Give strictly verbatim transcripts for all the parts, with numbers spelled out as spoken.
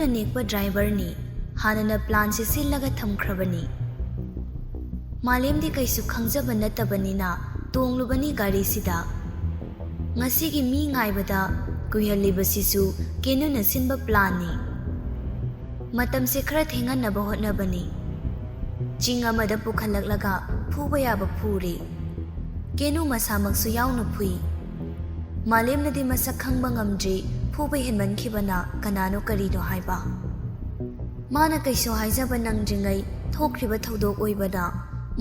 ꯅꯦꯛꯄ ꯗ꯭ꯔꯥꯏꯚꯔꯅꯤ꯫ ꯍꯥꯟꯅꯅ ꯄ꯭ꯂꯥꯟꯁꯤ ꯁꯤꯜꯂꯒ ꯊꯝꯈ꯭ꯔꯕꯅꯤ꯫ ꯃꯥꯂꯦꯝꯗꯤ ꯀꯩꯁꯨ ꯈꯪꯖꯕ ꯅꯠꯇꯕꯅꯤꯅ ꯇꯣꯡꯂꯨꯕꯅꯤ ꯒꯥꯔꯤꯁꯤꯗ꯫ ꯉꯁꯤꯒꯤ ꯃꯤ ꯉꯥꯏꯕꯗ ꯀꯨꯏꯍꯜꯂꯤꯕꯁꯤꯁꯨ ꯀꯦꯅꯨꯅ ꯁꯤꯟꯕ ꯄ꯭ꯂꯥꯟꯅꯤ꯫ ꯃꯇꯝꯁꯦ ꯈꯔ ꯊꯦꯡꯍꯟꯅꯕ ꯍꯣꯠꯅꯕꯅꯤ꯫ ꯆꯤꯡ ꯑꯃꯗ ꯄꯨꯈꯠꯂꯛꯂꯒ ꯐꯨꯕ ꯌꯥꯕ ꯐꯨꯔꯤ꯫ ꯀꯦꯅꯨ ꯃꯁꯥꯃꯛꯁꯨ ꯌꯥꯎꯅ ꯐꯨꯏ꯫ ꯃꯥꯂꯦꯝꯅꯗꯤ ꯃꯁꯛ ꯈꯪꯕ ꯉꯝꯗ꯭ꯔꯤ, ꯐꯨꯕ ꯍꯦꯟꯃꯟꯈꯤꯕꯅ ꯀꯅꯥꯅꯣ ꯀꯔꯤꯅꯣ ꯍꯥꯏꯕ꯫ ꯃꯥꯅ ꯀꯩꯁꯨ ꯍꯥꯏꯖꯕ ꯅꯪꯗ꯭ꯔꯤꯉꯩ ꯊꯣꯛꯈ꯭ꯔꯤꯕ ꯊꯧꯗꯣꯛ ꯑꯣꯏꯕꯅ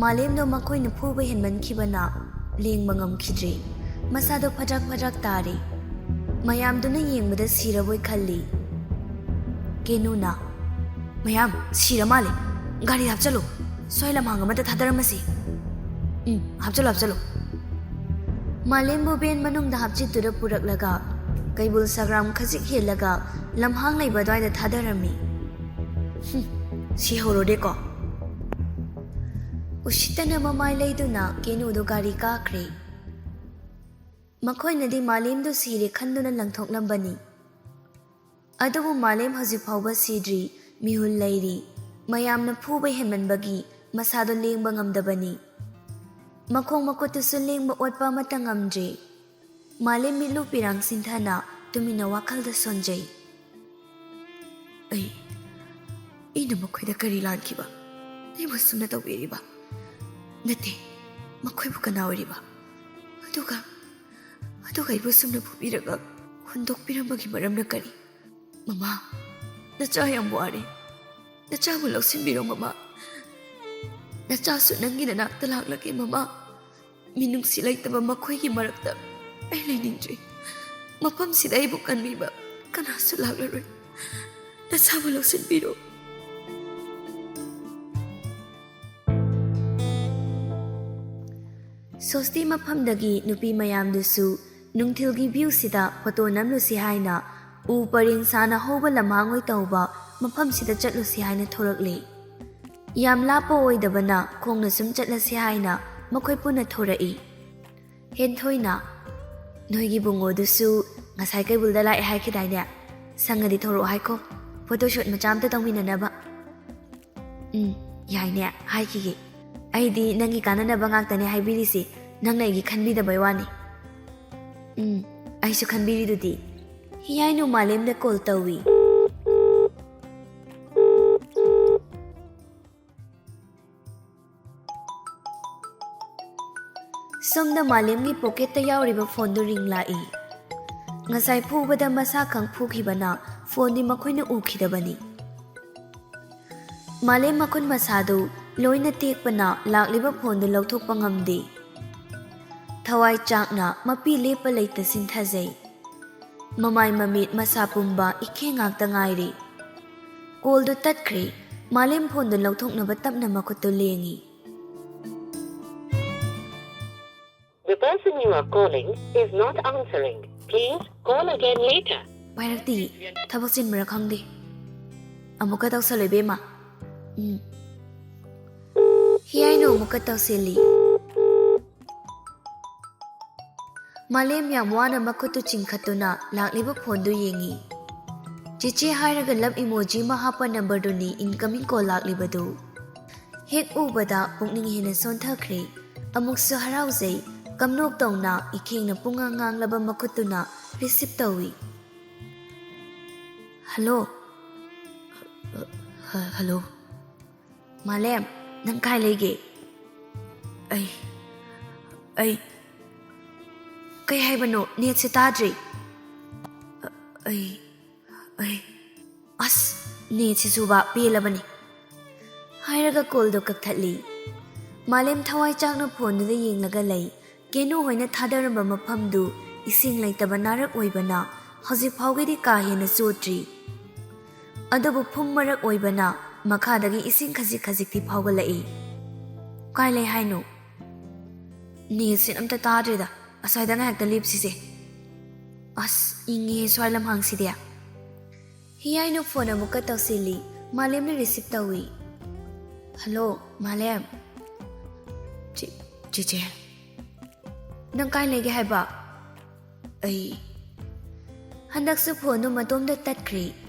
ꯃꯥꯂꯦꯝꯗꯣ ꯃꯈꯣꯏꯅ ꯐꯨꯕ ꯍꯦꯟꯃꯟꯈꯤꯕꯅ ꯂꯦꯡꯕ ꯉꯝꯈꯤꯗ꯭ꯔꯤ꯫ ꯃꯁꯥꯗꯣ ꯐꯗ꯭ꯔꯛ ꯐꯗ꯭ꯔꯛ ꯇꯥꯔꯤ꯫ ꯃꯌꯥꯝꯗꯨꯅ ꯌꯦꯡꯕꯗ ꯁꯤꯔꯕꯣꯏ ꯈꯜꯂꯤ꯫ ꯀꯦꯅꯨꯅ, "ꯃꯌꯥꯝ ꯁꯤꯔ ꯃꯥꯜꯂꯦ, ꯒꯥꯔꯤꯗ ꯍꯥꯞꯆꯜꯂꯨ, ꯁ꯭ꯋꯥꯏ ꯂꯝꯍꯥꯡ ꯑꯃꯗ ꯊꯥꯗꯔꯝꯃꯁꯤ꯫ ꯎꯝ, ꯍꯥꯞꯆꯜꯂꯨ, ꯍꯥꯞꯆꯜꯂꯨ꯫" ꯃꯥꯂꯦꯝꯕꯨ ꯚꯦꯟ ꯃꯅꯨꯡꯗ ꯍꯥꯞꯆꯤꯠꯇꯨꯗ ꯄꯨꯔꯛꯂꯒ ꯀꯩꯕꯨꯜ ꯁꯒ꯭ꯔꯥꯝ ꯈꯖꯤꯛ ꯍꯦꯜꯂꯒ ꯂꯝꯍꯥꯡ ꯂꯩꯕ ꯑꯗꯨꯋꯥꯏꯗ ꯊꯥꯗꯔꯝꯃꯤ꯫ "ꯍꯨꯝ, ꯁꯤꯍꯧꯔꯣꯗꯦꯀꯣ꯫" ꯎꯁꯤꯠꯇꯅ ꯃꯃꯥꯏ ꯂꯩꯗꯨꯅ ꯀꯦꯅꯨꯗꯨ ꯒꯥꯔꯤ ꯀꯥꯈ꯭ꯔꯦ꯫ ꯃꯈꯣꯏꯅꯗꯤ ꯃꯥꯂꯦꯝꯗꯨ ꯁꯤꯔꯦ ꯈꯟꯗꯨꯅ ꯂꯪꯊꯣꯛꯂꯝꯕꯅꯤ꯫ ꯑꯗꯨꯕꯨ ꯃꯥꯂꯦꯝ ꯍꯧꯖꯤꯛ ꯐꯥꯎꯕ ꯁꯤꯗ꯭ꯔꯤ, ꯃꯤꯍꯨꯜ ꯂꯩꯔꯤ꯫ ꯃꯌꯥꯝꯅ ꯐꯨꯕ ꯍꯦꯟꯃꯟꯕꯒꯤ ꯃꯁꯥꯗꯣ ꯂꯦꯡꯕ ꯉꯝꯗꯕꯅꯤ꯫ ꯃꯈꯣꯡ ꯃꯈꯨꯠꯇꯨꯁꯨ ꯂꯦꯡꯕ ꯑꯣꯠꯄ ꯑꯃꯠꯇ ꯉꯝꯗ꯭ꯔꯤ꯫ ꯃꯥꯂꯦꯝ ꯃꯤꯠꯂꯨ ꯄꯤꯔꯥꯡ ꯁꯤꯟꯊꯅ ꯇꯨꯃꯤꯟꯅ ꯋꯥꯈꯜꯗ ꯁꯣꯟꯖꯩ꯫ "ꯑꯩ, ꯑꯩꯅ ꯃꯈꯣꯏꯗ ꯀꯔꯤ ꯂꯥꯟꯈꯤꯕ? ꯑꯩꯕꯨ ꯁꯨꯝꯅ ꯇꯧꯕꯤꯔꯤꯕ? ꯅꯠꯇꯦ, ꯃꯈꯣꯏꯕꯨ ꯀꯅꯥ ꯑꯣꯏꯔꯤꯕ? ꯑꯗꯨꯒ, ꯑꯗꯨꯒ ꯑꯩꯕꯨ ꯁꯨꯝꯅ ꯐꯨꯕꯤꯔꯒ ꯍꯨꯟꯗꯣꯛꯄꯤꯔꯝꯕꯒꯤ ꯃꯔꯝꯅ ꯀꯔꯤ? ꯃꯃꯥ, ꯅꯆꯥ ꯌꯥꯝ ꯋꯥꯔꯦ꯫ ꯅꯆꯥꯕꯨ ꯂꯧꯁꯤꯟꯕꯤꯔꯣ ꯃꯃꯥ꯫ ꯅꯆꯥꯁꯨ ꯅꯪꯒꯤ ꯅꯅꯥꯛꯇ ꯂꯥꯛꯂꯒꯦ ꯃꯃꯥ꯫ ꯃꯤꯅꯨꯡꯁꯤ ꯂꯩꯇꯕ ꯃꯈꯣꯏꯒꯤ ꯃꯔꯛꯇ ꯑꯩ ꯂꯩꯅꯤꯡꯗ꯭ꯔꯦ꯫ ꯃꯐꯝꯁꯤꯗ ꯑꯩꯕꯨ ꯀꯟꯕꯤꯕ ꯀꯅꯥꯁꯨ ꯂꯥꯛꯂꯔꯣꯏ꯫ ꯅꯆꯥꯕꯨ ꯂꯧꯁꯤꯟꯕꯤꯔꯣ꯫" ꯁꯣꯁꯇꯤ ꯃꯐꯝꯗꯒꯤ ꯅꯨꯄꯤ ꯃꯌꯥꯝꯗꯨꯁꯨ ꯅꯨꯡꯊꯤꯜꯒꯤ ꯚ꯭ꯌꯨꯁꯤꯗ ꯐꯣꯇꯣ ꯅꯝꯂꯨꯁꯤ ꯍꯥꯏꯅ ꯎ ꯄꯔꯦꯡ ꯁꯥꯅ ꯍꯧꯕ ꯂꯝꯍꯥꯡ ꯑꯣꯏ ꯇꯧꯕ ꯃꯐꯝꯁꯤꯗ ꯆꯠꯂꯨꯁꯤ ꯍꯥꯏꯅ ꯊꯣꯔꯛꯂꯦ꯫ ꯌꯥꯝ ꯂꯥꯞꯄ ꯑꯣꯏꯗꯕꯅ ꯈꯣꯡꯅ ꯁꯨꯝ ꯆꯠꯂꯁꯤ ꯍꯥꯏꯅ ꯃꯈꯣꯏ ꯄꯨꯟꯅ ꯊꯣꯔꯛꯏ꯫ ꯍꯦꯟꯊꯣꯏꯅ, "ꯅꯣꯏꯒꯤ ꯕꯨꯡꯉꯣꯗꯨꯁꯨ ꯉꯁꯥꯏ ꯀꯩꯕꯨꯜꯗ ꯂꯥꯛꯑꯦ ꯍꯥꯏꯈꯤꯗꯥꯏꯅꯦ? ꯁꯪꯉꯗꯤ ꯊꯣꯔꯛꯑꯣ ꯍꯥꯏꯈꯣ, ꯐꯣꯇꯣ ꯁꯨꯠ ꯃꯆꯥ ꯑꯝꯇ ꯇꯧꯃꯤꯟꯅꯅꯕ꯫ ꯎꯝ, ꯌꯥꯏꯅꯦ, ꯍꯥꯏꯈꯤꯒꯦ꯫ ꯑꯩꯗꯤ ꯅꯪꯒꯤ ꯀꯥꯟꯅꯅꯕ ꯉꯥꯛꯇꯅꯦ ꯍꯥꯏꯕꯤꯔꯤꯁꯦ, ꯅꯪꯅ ꯑꯩꯒꯤ ꯈꯟꯕꯤꯗꯕꯩ ꯋꯥꯅꯤ꯫ ꯎꯝ, ꯑꯩꯁꯨ ꯈꯟꯕꯤꯔꯤꯗꯨꯗꯤ꯫ ꯍꯤꯌꯥꯏꯅꯨ ꯃꯥꯂꯦꯝꯗ ꯀꯣꯜ ꯇꯧꯏ꯫ ꯁꯣꯝꯗ ꯃꯥꯂꯦꯝꯒꯤ ꯄꯣꯀꯦꯠꯇ ꯌꯥꯎꯔꯤꯕ ꯐꯣꯟꯗꯨ ꯔꯤꯡ ꯂꯥꯛꯏ꯫ ꯉꯁꯥꯏ ꯐꯨꯕꯗ ꯃꯁꯥ ꯈꯪ ꯐꯨꯈꯤꯕꯅ ꯐꯣꯟꯗꯤ ꯃꯈꯣꯏꯅ ꯎꯈꯤꯗꯕꯅꯤ꯫ ꯃꯥꯂꯦꯝ ꯃꯈꯨꯠ ꯃꯁꯥꯗꯨ ꯂꯣꯏꯅ ꯇꯦꯛꯄꯅ ꯂꯥꯛꯂꯤꯕ ꯐꯣꯟꯗꯨ ꯂꯧꯊꯣꯛꯄ ꯉꯝꯗꯦ꯫ ꯊꯋꯥꯏ ꯆꯥꯛꯅ ꯃꯄꯤ ꯂꯦꯞꯄ ꯂꯩꯇ ꯁꯤꯟꯊꯖꯩ꯫ ꯃꯃꯥꯏ ꯃꯃꯤꯠ ꯃꯁꯥ ꯄꯨꯝꯕ ꯏꯈꯦꯡ ꯉꯥꯛꯇ ꯉꯥꯏꯔꯦ꯫ ꯀꯣꯜꯗꯨ ꯇꯠꯈ꯭ꯔꯦ꯫ ꯃꯥꯂꯦꯝ ꯐꯣꯟꯗꯨ ꯂꯧꯊꯣꯛꯅꯕ ꯇꯞꯅ ꯃꯈꯨꯠꯇꯨ ꯂꯦꯡꯏ꯫ The person you are calling is not answering. Please call again later. ꯄꯥꯏꯔꯛꯇꯤ, ꯊꯕꯛ ꯆꯤꯟꯕ꯭ꯔꯥ ꯈꯪꯗꯦ꯫ ꯑꯃꯨꯛꯀ ꯇꯧꯁꯜꯂꯣ ꯏꯕꯦꯝꯃ꯫ ꯎꯝ꯫ ꯍꯤꯌꯥꯏꯅꯨ ꯑꯃꯨꯛꯀ ꯇꯧꯁꯤꯜꯂꯤ꯫ ꯃꯥꯂꯦꯝ ꯌꯥꯝ ꯋꯥꯅ ꯃꯈꯨꯠꯇꯨ ꯆꯤꯡꯈꯠꯇꯨꯅ ꯂꯥꯛꯂꯤꯕ ꯐꯣꯟꯗꯨ ꯌꯦꯡꯏ꯫ ꯆꯦꯆꯦ ꯍꯥꯏꯔꯒ ꯂꯞ ꯏꯃꯣꯖꯤ ꯑꯃ ꯍꯥꯞꯄ ꯅꯝꯕꯔꯗꯨꯅꯤ ꯏꯟꯀꯃꯤꯡ ꯀꯣꯜ ꯂꯥꯛꯂꯤꯕꯗꯨ꯫ ꯍꯦꯛ ꯎꯕꯗ ꯄꯨꯛꯅꯤꯡ ꯍꯦꯟꯅ ꯁꯣꯟꯊꯈ꯭ꯔꯦ꯫ ꯑꯃꯨꯛꯁꯨ ꯍꯔꯥꯎꯖꯩ꯫ ꯀꯝꯅꯣꯛ ꯇꯧꯅ ꯏꯈꯦꯡꯅ ꯄꯨꯡꯉꯥꯡ ꯉꯥꯡꯂꯕ ꯃꯈꯨꯠꯇꯨꯅ ꯔꯤꯁꯤꯞ ꯇꯧꯏ꯫ ꯍꯜꯂꯣ꯫ ꯍ-, ꯍꯜꯂꯣ꯫ ꯃꯥꯂꯦꯝ, ꯅꯪ ꯀꯥꯏ ꯂꯩꯒꯦ? ꯑꯩ, ꯑꯩ, ꯀꯩ ꯍꯥꯏꯕꯅꯣ? ꯅꯦꯠꯁꯦ ꯇꯥꯗ꯭ꯔꯦ꯫ ꯑꯩ, ꯑꯩ, ꯑꯁ, ꯅꯦꯠꯁꯤꯁꯨꯕ ꯄꯦꯜꯂꯕꯅꯤ꯫ ꯍꯥꯏꯔꯒ ꯀꯣꯜꯗꯣ ꯀꯛꯊꯠꯂꯤ꯫ ꯃꯥꯂꯦꯝ ꯊꯋꯥꯏ ꯆꯥꯛꯅ ꯐꯣꯟꯗꯨꯗ ꯌꯦꯡꯂꯒ ꯂꯩ꯫ ꯀꯦꯅꯨ ꯍꯣꯏꯅ ꯊꯥꯗꯔꯝꯕ ꯃꯐꯝꯗꯨ ꯏꯁꯤꯡ ꯂꯩꯇꯕ ꯅꯥꯔꯛ ꯑꯣꯏꯕꯅ ꯍꯧꯖꯤꯛ ꯐꯥꯎꯒꯤꯗꯤ ꯀꯥ ꯍꯦꯟꯅ ꯆꯣꯠꯇ꯭ꯔꯤ꯫ ꯑꯗꯨꯕꯨ ꯐꯨꯝ ꯃꯔꯛ ꯑꯣꯏꯕꯅ ꯃꯈꯥꯗꯒꯤ ꯏꯁꯤꯡ ꯈꯖꯤꯛ ꯈꯖꯤꯛꯇꯤ ꯐꯥꯎꯒꯠꯂꯛꯏ꯫ ꯀꯥꯏ ꯂꯩ ꯍꯥꯏꯅꯣ? ꯅꯦꯠꯁꯦ ꯑꯝꯇ ꯇꯥꯗ꯭ꯔꯦꯗ꯫ ꯑꯁ꯭ꯋꯥꯏꯗ ꯉꯥꯏꯍꯥꯛꯇ ꯂꯦꯞꯁꯤꯁꯦ꯫ ꯑꯁ, ꯏꯪꯉꯦ ꯁ꯭ꯋꯥꯏ ꯂꯝꯍꯥꯡꯁꯤꯗꯤ꯫ ꯍꯤꯌꯥꯏꯅꯨ ꯐꯣꯟ ꯑꯃꯨꯛꯀ ꯇꯧꯁꯤꯜꯂꯤ꯫ ꯃꯥꯂꯦꯝꯅ ꯔꯤꯁꯤꯞ ꯇꯧꯏ꯫ ꯍꯜꯂꯣ, ꯃꯥꯂꯦꯝ꯫ ꯆꯤ-, ꯆꯤꯆꯦ꯫ ꯅꯪ ꯀꯥꯏ ꯂꯩꯒꯦ ꯍꯥꯏꯕ? ꯑꯩ꯫ ꯍꯟꯗꯛꯁꯨ ꯐꯣꯟꯗꯨ ꯃꯇꯣꯝꯗ ꯇꯠꯈ꯭ꯔꯦ꯫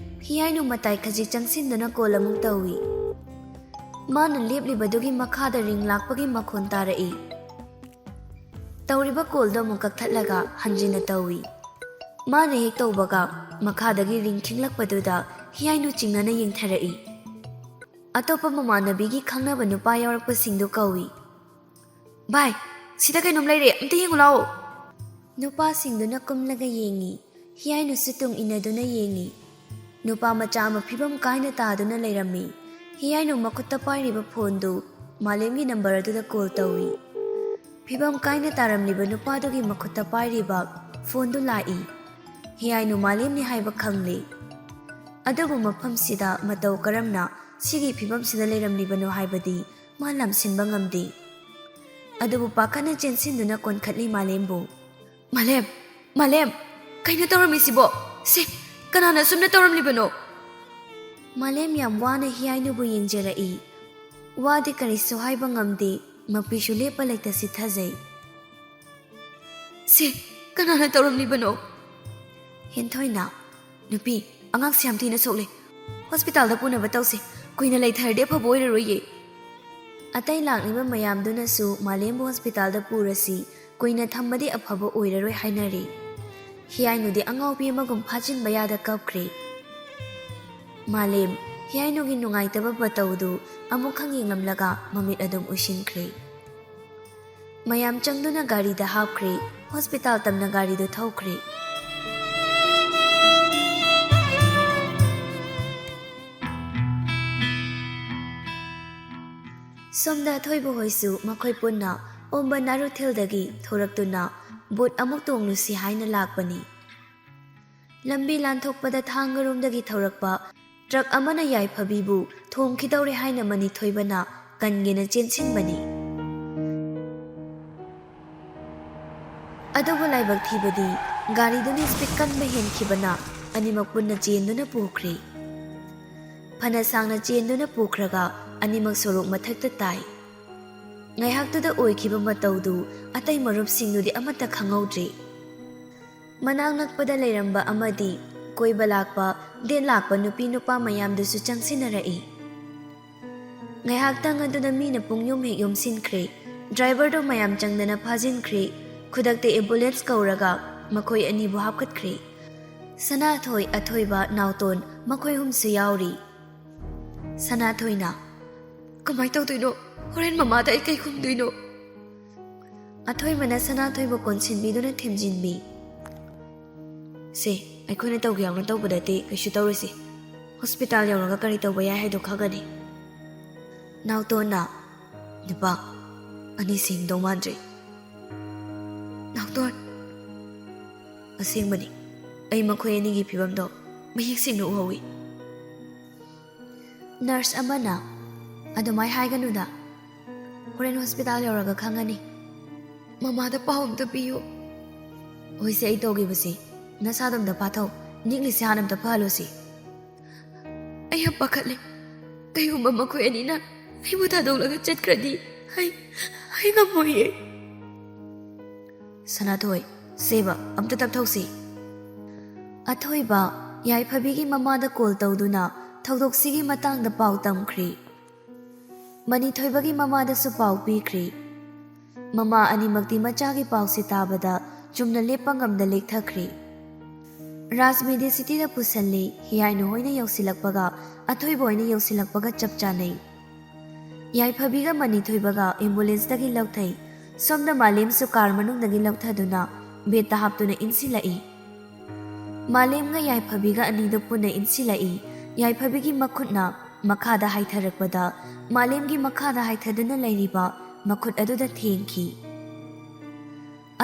ꯍꯤꯌꯥꯏꯅꯨ ꯃꯇꯥꯏ ꯈꯖꯤꯛ ꯆꯪꯁꯤꯟꯗꯨꯅ ꯀꯣꯜ ꯑꯃꯨꯛ ꯇꯧꯏ꯫ ꯃꯥꯅ ꯂꯦꯞꯂꯤꯕꯗꯨꯒꯤ ꯃꯈꯥꯗ ꯔꯤꯡ ꯂꯥꯛꯄꯒꯤ ꯃꯈꯣꯟ ꯇꯥꯔꯛꯏ꯫ ꯇꯧꯔꯤꯕ ꯀꯣꯜꯗꯣ ꯑꯃꯨꯛ ꯀꯛꯊꯠꯂꯒ ꯍꯟꯖꯤꯟꯅ ꯇꯧꯏ꯫ ꯃꯥꯅ ꯍꯦꯛ ꯇꯧꯕꯒ ꯃꯈꯥꯗꯒꯤ ꯔꯤꯡ ꯈꯤꯡꯂꯛꯄꯗꯨꯗ ꯍꯤꯌꯥꯏꯅꯨ ꯆꯤꯡꯅꯅ ꯌꯦꯡꯊꯔꯛꯏ꯫ ꯑꯇꯣꯞꯄ ꯃꯃꯥꯟꯅꯕꯤꯒꯤ ꯈꯪꯅꯕ ꯅꯨꯄꯥ ꯌꯥꯎꯔꯛꯄꯁꯤꯡꯗꯨ ꯀꯧꯏ꯫ "ꯚꯥꯏ, ꯁꯤꯗ ꯀꯩꯅꯣꯝ ꯂꯩꯔꯦ, ꯑꯝꯇ ꯌꯦꯡꯉꯨ ꯂꯥꯛꯑꯣ꯫" ꯅꯨꯄꯥꯁꯤꯡꯗꯨꯅ ꯀꯨꯝꯂꯒ ꯌꯦꯡꯉꯤ꯫ ꯍꯤꯌꯥꯏꯅꯨꯁꯨ ꯇꯨꯡ ꯏꯟꯅꯗꯨꯅ ꯌꯦꯡꯉꯤ꯫ ꯅꯨꯄꯥ ꯃꯆꯥ ꯑꯃ ꯐꯤꯕꯝ ꯀꯥꯏꯅ ꯇꯥꯗꯨꯅ ꯂꯩꯔꯝꯃꯤ꯫ ꯍꯤꯌꯥꯏꯅꯨ ꯃꯈꯨꯠꯇ ꯄꯥꯏꯔꯤꯕ ꯐꯣꯟꯗꯨ ꯃꯥꯂꯦꯝꯒꯤ ꯅꯝꯕꯔ ꯑꯗꯨꯗ ꯀꯣꯜ ꯇꯧꯏ꯫ ꯐꯤꯕꯝ ꯀꯥꯏꯅ ꯇꯥꯔꯝꯂꯤꯕ ꯅꯨꯄꯥꯗꯨꯒꯤ ꯃꯈꯨꯠꯇ ꯄꯥꯏꯔꯤꯕ ꯐꯣꯟꯗꯨ ꯂꯥꯛꯏ꯫ ꯍꯤꯌꯥꯏꯅꯨ ꯃꯥꯂꯦꯝꯅꯤ ꯍꯥꯏꯕ ꯈꯪꯂꯦ꯫ ꯑꯗꯨꯕꯨ ꯃꯐꯝꯁꯤꯗ ꯃꯇꯧ ꯀꯔꯝꯅ ꯁꯤꯒꯤ ꯐꯤꯕꯝꯁꯤꯗ ꯂꯩꯔꯝꯂꯤꯕꯅꯣ ꯍꯥꯏꯕꯗꯤ ꯃꯥ ꯂꯝꯁꯤꯟꯕ ꯉꯝꯗꯦ꯫ ꯑꯗꯨꯕꯨ ꯄꯥꯈꯠꯅ ꯆꯦꯟꯁꯤꯟꯗꯨꯅ ꯀꯣꯟꯈꯠꯂꯤ ꯃꯥꯂꯦꯝꯕꯨ꯫ "ꯃꯥꯂꯦꯝ, ꯃꯥꯂꯦꯝ, ꯀꯩꯅꯣ ꯇꯧꯔꯝꯃꯤꯁꯤꯕꯣ? ꯁꯦ, ꯀꯅꯥꯅ ꯑꯁꯨꯝꯅ ꯇꯧꯔꯝꯂꯤꯕꯅꯣ?" ꯃꯥꯂꯦꯝ ꯌꯥꯝ ꯋꯥꯅ ꯍꯤꯌꯥꯏꯅꯨꯕꯨ ꯌꯦꯡꯖꯔꯛꯏ꯫ ꯋꯥꯗꯤ ꯀꯔꯤꯁꯨ ꯍꯥꯏꯕ ꯉꯝꯗꯦ, ꯃꯄꯤꯁꯨ ꯂꯦꯞꯄ ꯂꯩꯇ ꯆꯤꯠꯊꯖꯩ꯫ "ꯁꯦ, ꯀꯅꯥꯅ ꯇꯧꯔꯝꯂꯤꯕꯅꯣ?" ꯍꯦꯟꯊꯣꯏꯅ, "ꯅꯨꯄꯤ, ꯑꯉꯥꯡꯁꯦ ꯌꯥꯝ ꯊꯤꯅ ꯁꯣꯛꯂꯦ꯫ ꯍꯣꯁꯄꯤꯇꯥꯜꯗ ꯄꯨꯅꯕ ꯇꯧꯁꯦ꯫ ꯀꯨꯏꯅ ꯂꯩꯊꯔꯗꯤ ꯑꯐꯕ ꯑꯣꯏꯔꯔꯣꯏꯌꯦ꯫" ꯑꯇꯩ ꯂꯥꯛꯂꯤꯕ ꯃꯌꯥꯝꯗꯨꯅꯁꯨ ꯃꯥꯂꯦꯝꯕꯨ ꯍꯣꯁꯄꯤꯇꯥꯜꯗ ꯄꯨꯔꯁꯤ, ꯀꯨꯏꯅ ꯊꯝꯕꯗꯤ ꯑꯐꯕ ꯑꯣꯏꯔꯔꯣꯏ ꯍꯥꯏꯅꯔꯤ꯫ ꯍꯤꯌꯥꯏꯅꯨꯗꯤ ꯑꯉꯥꯎꯕꯤ ꯑꯃꯒꯨꯝ ꯐꯥꯖꯤꯟꯕ ꯌꯥꯗ ꯀꯞꯈ꯭ꯔꯦ꯫ ꯃꯥꯂꯦꯝ, ꯍꯤꯌꯥꯏꯅꯨꯒꯤ ꯅꯨꯡꯉꯥꯏꯇꯕ ꯃꯇꯧꯗꯨ ꯑꯃꯨꯛꯈꯛ ꯌꯦꯡꯂꯝꯂꯒ ꯃꯃꯤꯠ ꯑꯗꯨꯝ ꯎꯏꯁꯤꯟꯈ꯭ꯔꯦ꯫ ꯃꯌꯥꯝ ꯆꯪꯗꯨꯅ ꯒꯥꯔꯤꯗ ꯍꯥꯞꯈ꯭ꯔꯦ꯫ ꯍꯣꯁꯄꯤꯇꯥꯜ ꯇꯝꯅ ꯒꯥꯔꯤꯗꯨ ꯊꯧꯈ꯭ꯔꯦ꯫ ꯁꯣꯝꯗ ꯑꯊꯣꯏꯕ ꯍꯣꯏꯁꯨ ꯃꯈꯣꯏ ꯄꯨꯟꯅ ꯑꯣꯝꯕ ꯅꯥꯔꯨꯊꯦꯜꯗꯒꯤ ꯊꯣꯔꯛꯇꯨꯅ ꯕꯣꯠ ꯑꯃꯨꯛ ꯇꯣꯡꯂꯨꯁꯤ ꯍꯥꯏꯅ ꯂꯥꯛꯄꯅꯤ꯫ ꯂꯝꯕꯤ ꯂꯥꯟꯊꯣꯛꯄꯗ ꯊꯥꯡꯒꯔꯣꯝꯗꯒꯤ ꯊꯧꯔꯛꯄ ꯇ꯭ꯔꯛ ꯑꯃꯅ ꯌꯥꯏꯐꯕꯤꯕꯨ ꯊꯣꯝꯈꯤꯗꯧꯔꯦ ꯍꯥꯏꯅ ꯃꯅꯤꯊꯣꯏꯕꯅ ꯀꯟꯒꯦꯅ ꯆꯦꯟꯁꯤꯟꯕꯅꯤ꯫ ꯑꯗꯨꯕꯨ ꯂꯥꯏꯕꯛ ꯊꯤꯕꯗꯤ ꯒꯥꯔꯤꯗꯨꯅ ꯁ꯭ꯄꯤꯗ ꯀꯟꯕ ꯍꯦꯟꯈꯤꯕꯅ ꯑꯅꯤꯃꯛ ꯄꯨꯟꯅ ꯆꯦꯟꯗꯨꯅ ꯄꯨꯈ꯭ꯔꯦ꯫ ꯐꯅ ꯁꯥꯡꯅ ꯆꯦꯟꯗꯨꯅ ꯄꯨꯈ꯭ꯔꯒ ꯑꯅꯤꯃꯛ ꯁꯣꯔꯣꯛ ꯃꯊꯛꯇ ꯇꯥꯏ꯫ ꯉꯥꯏꯍꯥꯛꯇꯨꯗ ꯑꯣꯏꯈꯤꯕ ꯃꯇꯧꯗꯨ ꯑꯇꯩ ꯃꯔꯨꯞꯁꯤꯡꯗꯨꯗꯤ ꯑꯃꯠꯇ ꯈꯪꯍꯧꯗ꯭ꯔꯦ꯫ ꯃꯅꯥꯛ ꯅꯛꯄꯗ ꯂꯩꯔꯝꯕ ꯑꯃꯗꯤ ꯀꯣꯏꯕ ꯂꯥꯛꯄ, ꯗꯦꯠ ꯂꯥꯛꯄ ꯅꯨꯄꯤ ꯅꯨꯄꯥ ꯃꯌꯥꯝꯗꯨꯁꯨ ꯆꯪꯁꯤꯟꯅꯔꯛꯏ꯫ ꯉꯥꯏꯍꯥꯛꯇꯪ ꯑꯗꯨꯗ ꯃꯤꯅ ꯄꯨꯡ ꯌꯨꯝ ꯍꯦꯛ ꯌꯨꯝꯁꯤꯟꯈ꯭ꯔꯦ꯫ ꯗ꯭ꯔꯥꯏꯚꯔꯗꯣ ꯃꯌꯥꯝ ꯆꯪꯗꯅ ꯐꯥꯖꯤꯟꯈ꯭ꯔꯦ꯫ ꯈꯨꯗꯛꯇ ꯑꯦꯝꯕꯨꯂꯦꯟꯁ ꯀꯧꯔꯒ ꯃꯈꯣꯏ ꯑꯅꯤꯕꯨ ꯍꯥꯞꯀꯠꯈ꯭ꯔꯦ꯫ ꯁꯅꯥꯊꯣꯏ, ꯑꯊꯣꯏꯕ, ꯅꯥꯎꯇꯣꯟ ꯃꯈꯣꯏ ꯑꯍꯨꯝꯁꯨ ꯌꯥꯎꯔꯤ꯫ ꯁꯅꯥꯊꯣꯏꯅ, "ꯀꯃꯥꯏ ꯇꯧꯗꯣꯏꯅꯣ? ꯍꯣꯔꯦꯟ ꯃꯃꯥꯗ ꯑꯩ ꯀꯩ ꯈꯨꯝꯗꯣꯏꯅꯣ?" ꯑꯊꯣꯏꯕꯅ ꯁꯅꯥꯊꯣꯏꯕꯨ ꯀꯣꯟꯁꯤꯟꯕꯤꯗꯨꯅ ꯊꯦꯝꯖꯤꯟꯕꯤ꯫ "ꯁꯦ, ꯑꯩꯈꯣꯏꯅ ꯇꯧꯒꯦ ꯌꯥꯎꯅ ꯇꯧꯕꯗꯗꯤ ꯀꯩꯁꯨ ꯇꯧꯔꯣꯏꯁꯦ꯫ ꯍꯣꯁꯄꯤꯇꯥꯜ ꯌꯧꯔꯒ ꯀꯔꯤ ꯇꯧꯕ ꯌꯥꯏ ꯍꯥꯏꯗꯣ ꯈꯪꯒꯅꯤ꯫" ꯅꯥꯎꯇꯣꯟꯅ, "ꯅꯨꯄꯥ, ꯑꯅꯤ ꯁꯦꯡꯗꯧ ꯃꯥꯟꯗ꯭ꯔꯦ꯫" "ꯅꯥꯎꯇꯣꯟ, ꯑꯁꯦꯡꯕꯅꯤ, ꯑꯩ ꯃꯈꯣꯏ ꯑꯅꯤꯒꯤ ꯐꯤꯕꯝꯗꯣ ꯃꯌꯦꯛ ꯁꯦꯡꯅ ꯎꯍꯧꯏ꯫" ꯅꯔꯁ ꯑꯃꯅ, "ꯑꯗꯨꯃꯥꯏ ꯍꯥꯏꯒꯅꯨꯗ, ꯍꯣꯔꯦꯟ ꯍꯣꯁꯄꯤꯇꯥꯜ ꯌꯧꯔꯒ ꯈꯪꯉꯅꯤ꯫ ꯃꯃꯥꯗ ꯄꯥꯎ ꯑꯝꯇ ꯄꯤꯌꯨ꯫" "ꯍꯣꯏꯁꯦ, ꯑꯩ ꯇꯧꯒꯦꯕꯁꯦ, ꯅꯁꯥꯗꯣ ꯑꯝꯇ ꯐꯥꯊꯧ, ꯅꯤꯛꯂꯤꯁꯦ ꯍꯥꯟꯅ ꯑꯝꯇ ꯐꯍꯜꯂꯣꯁꯦ꯫" "ꯑꯩ ꯌꯥꯝ ꯄꯥꯈꯠꯂꯦ꯫ ꯀꯩꯒꯨꯝꯕ ꯃꯈꯣꯏ ꯑꯅꯤꯅ ꯑꯩꯕꯨ ꯊꯥꯗꯣꯛꯂꯒ ꯆꯠꯈ꯭ꯔꯗꯤ ꯑꯩ, ꯑꯩ ꯉꯝꯃꯣꯏꯌꯦ꯫" "ꯁꯅꯥꯊꯣꯏ, ꯁꯦꯕ, ꯑꯝꯇ ꯇꯞꯊꯧꯁꯤ꯫" ꯑꯊꯣꯏꯕ ꯌꯥꯏꯐꯕꯤꯒꯤ ꯃꯃꯥꯗ ꯀꯣꯜ ꯇꯧꯗꯨꯅ ꯊꯧꯗꯣꯛꯁꯤꯒꯤ ꯃꯇꯥꯡꯗ ꯄꯥꯎ ꯇꯝꯈ꯭ꯔꯦ꯫ ꯃꯅꯤꯊꯣꯏꯕꯒꯤ ꯃꯃꯥꯗꯁꯨ ꯄꯥꯎ ꯄꯤꯈ꯭ꯔꯦ꯫ ꯃꯃꯥ ꯑꯅꯤꯃꯛꯇꯤ ꯃꯆꯥꯒꯤ ꯄꯥꯎꯁꯤ ꯇꯥꯕꯗ ꯆꯨꯝꯅ ꯂꯦꯞꯄ ꯉꯝꯗ ꯂꯦꯛꯊꯈ꯭ꯔꯦ꯫ ꯔꯥꯖ ꯃꯦꯗꯤꯁꯤꯇꯤꯗ ꯄꯨꯁꯜꯂꯤ꯫ ꯍꯤꯌꯥꯏꯅꯨ ꯍꯣꯏꯅ ꯌꯧꯁꯤꯜꯂꯛꯄꯒ, ꯑꯊꯣꯏꯕ ꯍꯣꯏꯅ ꯌꯧꯁꯤꯜꯂꯛꯄꯒ ꯆꯞ ꯆꯥꯅꯩ꯫ ꯌꯥꯏꯐꯕꯤꯒ ꯃꯅꯤꯊꯣꯏꯕꯒ ꯑꯦꯝꯕꯨꯂꯦꯟꯁꯇꯒꯤ ꯂꯧꯊꯩ꯫ ꯁꯣꯝꯗ ꯃꯥꯂꯦꯝꯁꯨ ꯀꯥꯔ ꯃꯅꯨꯡꯗꯒꯤ ꯂꯧꯊꯗꯨꯅ ꯕꯦꯠꯇ ꯍꯥꯞꯇꯨꯅ ꯏꯟꯁꯤꯜꯂꯛꯏ꯫ ꯃꯥꯂꯦꯝꯒ ꯌꯥꯏꯐꯕꯤꯒ ꯑꯅꯤꯗꯨ ꯄꯨꯟꯅ ꯏꯟꯁꯤꯜꯂꯛꯏ꯫ ꯌꯥꯏꯐꯕꯤꯒꯤ ꯃꯈꯨꯠꯅ ꯃꯈꯥꯗ ꯍꯥꯏꯊꯔꯛꯄꯗ, ꯃꯥꯂꯦꯝꯒꯤ ꯃꯈꯥꯗ ꯍꯥꯏꯊꯗꯨꯅ ꯂꯩꯔꯤꯕ ꯃꯈꯨꯠ ꯑꯗꯨꯗ ꯊꯦꯡꯈꯤ꯫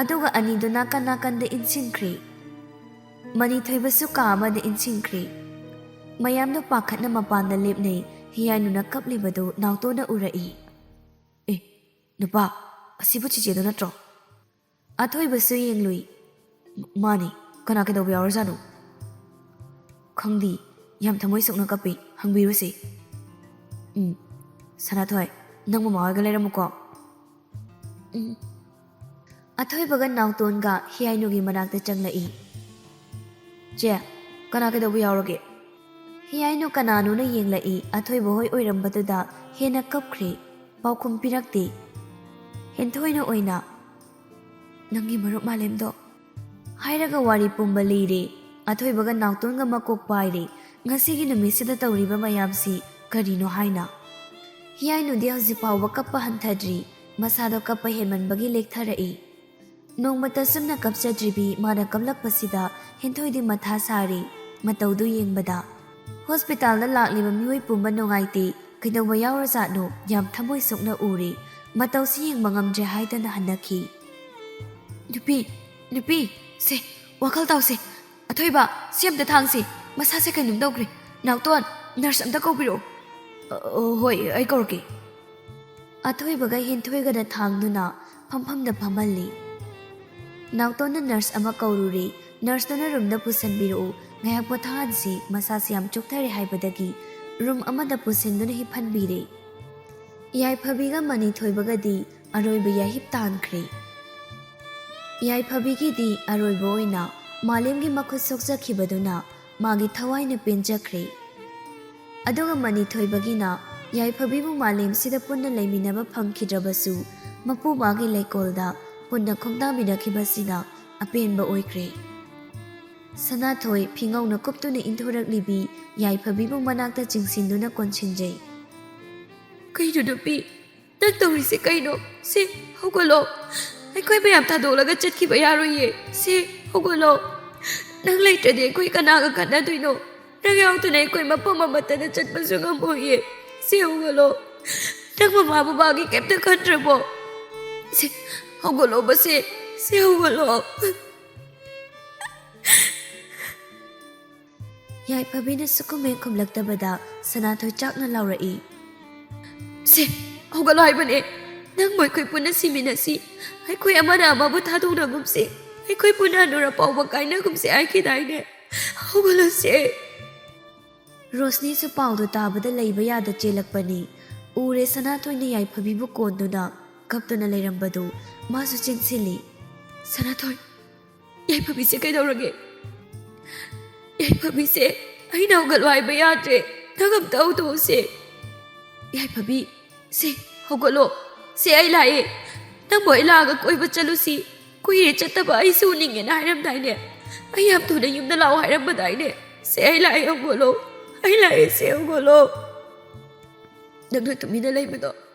ꯑꯗꯨꯒ ꯑꯅꯤꯗꯨ ꯅꯥꯀꯟ ꯅꯥꯀꯟꯗ ꯏꯟꯁꯤꯟꯈ꯭ꯔꯦ꯫ ꯃꯅꯤꯊꯣꯏꯕꯁꯨ ꯀꯥ ꯑꯃꯗ ꯏꯟꯁꯤꯟꯈ꯭ꯔꯦ꯫ ꯃꯌꯥꯝꯗꯨ ꯄꯥꯈꯠꯅ ꯃꯄꯥꯟꯗ ꯂꯦꯞꯅꯩ꯫ ꯍꯤꯌꯥꯏꯅꯨꯅ ꯀꯞꯂꯤꯕꯗꯨ ꯅꯥꯎꯇꯣꯟꯅ ꯎꯔꯛꯏ꯫ "ꯑꯦ, ꯅꯨꯄꯥ, ꯑꯁꯤꯕꯨ ꯆꯤꯆꯦꯗꯨ ꯅꯠꯇ꯭ꯔꯣ?" ꯑꯊꯣꯏꯕꯁꯨ ꯌꯦꯡꯂꯨꯏ꯫ "ꯃꯥꯅꯤ, ꯀꯅꯥ ꯀꯩꯗꯧꯕ ꯌꯥꯎꯔꯖꯥꯠꯅꯣ?" "ꯈꯪꯗꯦ, ꯌꯥꯝ ꯊꯃꯣꯏ ꯁꯣꯛꯅ ꯀꯞꯄꯤ, ꯍꯪꯕꯤꯔꯨꯁꯤ꯫" "ꯎꯝ, ꯁꯅꯥꯊꯣꯏ, ꯅꯪ ꯃꯃꯥ ꯍꯣꯏꯒ ꯂꯩꯔꯝꯃꯨꯀꯣ꯫" ꯎꯝ꯫ ꯑꯊꯣꯏꯕꯒ ꯅꯥꯎꯇꯣꯟꯒ ꯍꯤꯌꯥꯏꯅꯨꯒꯤ ꯃꯅꯥꯛꯇ ꯆꯪꯂꯛꯏ꯫ "ꯆꯦ, ꯀꯅꯥ ꯀꯩꯗꯧꯕ ꯌꯥꯎꯔꯒꯦ? ꯍꯤꯌꯥꯏꯅꯨ ꯀꯅꯥꯅꯣꯅ ꯌꯦꯡꯂꯛꯏ꯫ ꯑꯊꯣꯏꯕ ꯍꯣꯏ ꯑꯣꯏꯔꯝꯕꯗꯨꯗ ꯍꯦꯟꯅ ꯀꯞꯈ꯭ꯔꯦ꯫ ꯄꯥꯎꯈꯨꯝ ꯄꯤꯔꯛꯇꯦ꯫ ꯍꯦꯟꯊꯣꯏꯅ ꯑꯣꯏꯅ, "ꯅꯪꯒꯤ ꯃꯔꯨꯞ ꯃꯥꯂꯦꯝꯗꯣ?" ꯍꯥꯏꯔꯒ ꯋꯥꯔꯤ ꯄꯨꯝꯕ ꯂꯤꯔꯦ꯫ ꯑꯊꯣꯏꯕꯒ ꯅꯥꯎꯇꯣꯟꯒ ꯃꯀꯣꯛ ꯄꯥꯏꯔꯦ꯫ ꯉꯁꯤꯒꯤ ꯅꯨꯃꯤꯠꯁꯤꯗ ꯇꯧꯔꯤꯕ ꯃꯌꯥꯝꯁꯤ ꯀꯔꯤꯅꯣ ꯍꯥꯏꯅ꯫ ꯍꯤꯌꯥꯏꯅꯨꯗꯤ ꯍꯧꯖꯤꯛ ꯐꯥꯎꯕ ꯀꯞꯄ ꯍꯟꯊꯗ꯭ꯔꯤ꯫ ꯃꯁꯥꯗꯣ ꯀꯞꯄ ꯍꯦꯟꯃꯟꯕꯒꯤ ꯂꯦꯛꯊꯔꯛꯏ꯫ ꯅꯣꯡꯃꯇ ꯆꯨꯝꯅ ꯀꯞꯆꯗ꯭ꯔꯤꯕꯤ ꯃꯥꯅ ꯀꯞꯂꯛꯄꯁꯤꯗ ꯍꯦꯟꯊꯣꯏꯗꯤ ꯃꯊꯥ ꯁꯥꯔꯤ꯫ ꯃꯇꯧꯗꯨ ꯌꯦꯡꯕꯗ ꯍꯣꯁꯄꯤꯇꯥꯜꯗ ꯂꯥꯛꯂꯤꯕ ꯃꯤꯑꯣꯏ ꯄꯨꯝꯕ ꯅꯨꯡꯉꯥꯏꯇꯦ, ꯀꯩꯗꯧꯕ ꯌꯥꯎꯔꯖꯥꯠꯅꯣ, ꯌꯥꯝ ꯊꯃꯣꯏ ꯁꯣꯛꯅ ꯎꯔꯤ꯫ ꯃꯇꯧꯁꯤ ꯌꯦꯡꯕ ꯉꯝꯗ꯭ꯔꯦ ꯍꯥꯏꯗꯅ ꯍꯟꯅꯈꯤ꯫ "ꯅꯨꯄꯤ, ꯅꯨꯄꯤ, ꯁꯦ, ꯋꯥꯈꯜ ꯇꯧꯁꯦ꯫ ꯑꯊꯣꯏꯕ, ꯁꯤ ꯑꯝꯇ ꯊꯥꯡꯁꯤ꯫ ꯃꯁꯥꯁꯦ ꯀꯩꯅꯣꯝ ꯇꯧꯈ꯭ꯔꯦ꯫ ꯅꯥꯎꯇꯣꯟ, ꯅꯔꯁ ꯑꯝꯇ ꯀꯧꯕꯤꯔꯛꯑꯣ꯫" "ꯑ, ꯑ, ꯍꯣꯏ, ꯑꯩ ꯀꯧꯔꯛꯀꯦ꯫" ꯑꯊꯣꯏꯕꯒ ꯍꯦꯟꯊꯣꯏꯒꯅ ꯊꯥꯡꯗꯨꯅ ꯐꯝꯐꯝꯗ ꯐꯝꯍꯜꯂꯤ꯫ ꯅꯥꯎꯇꯣꯟꯅ ꯅꯔꯁ ꯑꯃ ꯀꯧꯔꯨꯔꯤ꯫ ꯅꯔꯁꯇꯨꯅ ꯔꯨꯝꯗ ꯄꯨꯁꯤꯟꯕꯤꯔꯛꯎ, ꯉꯥꯏꯍꯥꯛ ꯄꯣꯊꯥꯍꯟꯁꯤ, ꯃꯁꯥꯁꯤ ꯌꯥꯝ ꯆꯣꯛꯊꯔꯦ ꯍꯥꯏꯕꯗꯒꯤ ꯔꯨꯝ ꯑꯃꯗ ꯄꯨꯁꯤꯟꯗꯨꯅ ꯍꯤꯞꯍꯟꯕꯤꯔꯦ꯫ ꯌꯥꯏꯐꯕꯤꯒ ꯃꯅꯤꯊꯣꯏꯕꯒꯗꯤ ꯑꯔꯣꯏꯕ ꯌꯥꯍꯤꯞ ꯇꯥꯟꯈ꯭ꯔꯦ꯫ ꯌꯥꯏꯐꯕꯤꯒꯤꯗꯤ ꯑꯔꯣꯏꯕ ꯑꯣꯏꯅ ꯃꯥꯂꯦꯝꯒꯤ ꯃꯈꯨꯠ ꯁꯣꯛꯆꯈꯤꯕꯗꯨꯅ ꯃꯥꯒꯤ ꯊꯋꯥꯏꯅ ꯄꯦꯟꯖꯈ꯭ꯔꯦ꯫ ꯑꯗꯨꯒ ꯃꯅꯤꯊꯣꯏꯕꯒꯤꯅ ꯌꯥꯏꯐꯕꯤꯕꯨ ꯃꯥꯂꯦꯝꯁꯤꯗ ꯄꯨꯟꯅ ꯂꯩꯃꯤꯟꯅꯕ ꯐꯪꯈꯤꯗ꯭ꯔꯕꯁꯨ, ꯃꯄꯨ ꯃꯥꯒꯤ ꯂꯩꯀꯣꯜꯗ ꯄꯨꯟꯅ ꯈꯣꯡꯗꯥꯃꯤꯟꯅꯈꯤꯕꯁꯤꯅ ꯑꯄꯦꯟꯕ ꯑꯣꯏꯈ꯭ꯔꯦ꯫ ꯁꯅꯥꯊꯣꯏ ꯐꯤꯉꯧꯅ ꯀꯨꯞꯇꯨꯅ ꯏꯟꯊꯣꯔꯛꯂꯤꯕꯤ ꯌꯥꯏꯐꯕꯤꯕꯨ ꯃꯅꯥꯛꯇ ꯆꯤꯡꯁꯤꯟꯗꯨꯅ ꯀꯣꯟꯁꯤꯟꯖꯩ꯫ "ꯀꯩꯅꯣ ꯅꯨꯄꯤ, ꯅꯪ ꯇꯧꯔꯤꯁꯦ ꯀꯩꯅꯣ? ꯁꯦ, ꯍꯧꯒꯠꯂꯣ꯫ ꯑꯩꯈꯣꯏ ꯃꯌꯥꯝ ꯊꯥꯗꯣꯛꯂꯒ ꯆꯠꯈꯤꯕ ꯌꯥꯔꯣꯏꯌꯦ꯫ ꯁꯦ, ꯍꯧꯒꯠꯂꯣ꯫ ꯅꯪ ꯂꯩꯇ꯭ꯔꯗꯤ ꯑꯩꯈꯣꯏ ꯀꯅꯥꯒ ꯀꯥꯟꯅꯗꯣꯏꯅꯣ? ꯅꯪ ꯌꯥꯎꯗꯅ ꯑꯩꯈꯣꯏ ꯃꯐꯝ ꯑꯃꯠꯇꯗ ꯆꯠꯄꯁꯨ ꯉꯝꯃꯣꯏꯌꯦ꯫ ꯁꯦ, ꯍꯧꯒꯠꯂꯣ꯫ ꯅꯪ ꯃꯃꯥ ꯕꯕꯥꯒꯤ ꯀꯩꯝꯇ ꯈꯟꯗ꯭ꯔꯕꯣ? ꯁꯦ, ꯍꯧꯒꯠꯂꯣꯕ ꯁꯦ꯫ ꯁꯦ, ꯍꯧꯒꯠꯂꯣ꯫" ꯌꯥꯏꯐꯕꯤꯅ ꯁꯨꯛꯈꯨꯝ ꯍꯦꯛ ꯈꯨꯝꯂꯛꯇꯕꯗ ꯁꯅꯥꯊꯣꯏ ꯆꯥꯛꯅ ꯂꯥꯎꯔꯛꯏ꯫ "ꯁꯦ, ꯍꯧꯒꯠꯂꯣ ꯍꯥꯏꯕꯅꯦ꯫ ꯅꯪꯕꯨ ꯑꯩꯈꯣꯏ ꯄꯨꯟꯅ ꯁꯤꯃꯤꯟꯅꯁꯤ꯫ ꯑꯩꯈꯣꯏ ꯑꯃꯅ ꯑꯃꯕꯨ ꯊꯥꯗꯣꯛꯅꯒꯨꯝꯁꯤ꯫ ꯑꯩꯈꯣꯏ ꯄꯨꯟꯅ ꯍꯅꯨꯔ ꯐꯥꯎꯕ ꯀꯥꯏꯅꯒꯨꯝꯁꯤ ꯍꯥꯏꯈꯤꯗꯥꯏꯅꯦ? ꯍꯧꯒꯠꯂꯁꯦ꯫" ꯔꯣꯁꯅꯤꯁꯨ ꯄꯥꯎꯗꯨ ꯇꯥꯕꯗ ꯂꯩꯕ ꯌꯥꯗ ꯆꯦꯜꯂꯛꯄꯅꯤ꯫ ꯎꯔꯦ ꯁꯅꯥꯊꯣꯏꯅ ꯌꯥꯏꯐꯕꯤꯕꯨ ꯀꯣꯟꯗꯨꯅ ꯀꯞꯇꯨꯅ ꯂꯩꯔꯝꯕꯗꯨ꯫ ꯃꯥꯁꯨ ꯆꯦꯟꯁꯤꯜꯂꯤ꯫ "ꯁꯅꯥꯊꯣꯏ, ꯌꯥꯏꯐꯕꯤꯁꯦ ꯀꯩꯗꯧꯔꯒꯦ?" ꯌꯥꯏꯐꯕꯤꯁꯦ, ꯑꯩꯅ ꯍꯧꯒꯠꯂꯣ ꯍꯥꯏꯕ ꯌꯥꯗ꯭ꯔꯦ꯫ ꯅꯪ ꯑꯝꯇ ꯍꯧꯗꯣꯛꯎꯁꯦ꯫ ꯌꯥꯏꯐꯕꯤ, ꯁꯦ, ꯍꯧꯒꯠꯂꯣ꯫ ꯁꯦ, ꯑꯩ ꯂꯥꯛꯑꯦ꯫ ꯅꯪꯕꯨ ꯑꯩ ꯂꯥꯛꯑꯒ ꯀꯣꯏꯕ ꯆꯠꯂꯨꯁꯤ꯫ ꯀꯨꯏꯔꯦ ꯆꯠꯇꯕ, ꯑꯩꯁꯨ ꯎꯅꯤꯡꯉꯦꯅ ꯍꯥꯏꯔꯝꯗꯥꯏꯅꯦ꯫ ꯑꯩ ꯌꯥꯝ ꯊꯨꯅ ꯌꯨꯝꯗ ꯂꯥꯛꯑꯣ ꯍꯥꯏꯔꯝꯕꯗꯥꯏꯅꯦ꯫ ꯁꯦ, ꯑꯩ ꯂꯥꯛꯑꯦ, ꯍꯧꯒꯠꯂꯣ꯫ ꯑꯩ ꯂꯥꯛꯑꯦ, ꯁꯦ, ꯍꯧꯒꯠꯂꯣ꯫ ꯅꯪꯅ ꯇꯨꯃꯤꯟꯅ ꯂꯩꯕꯗꯣ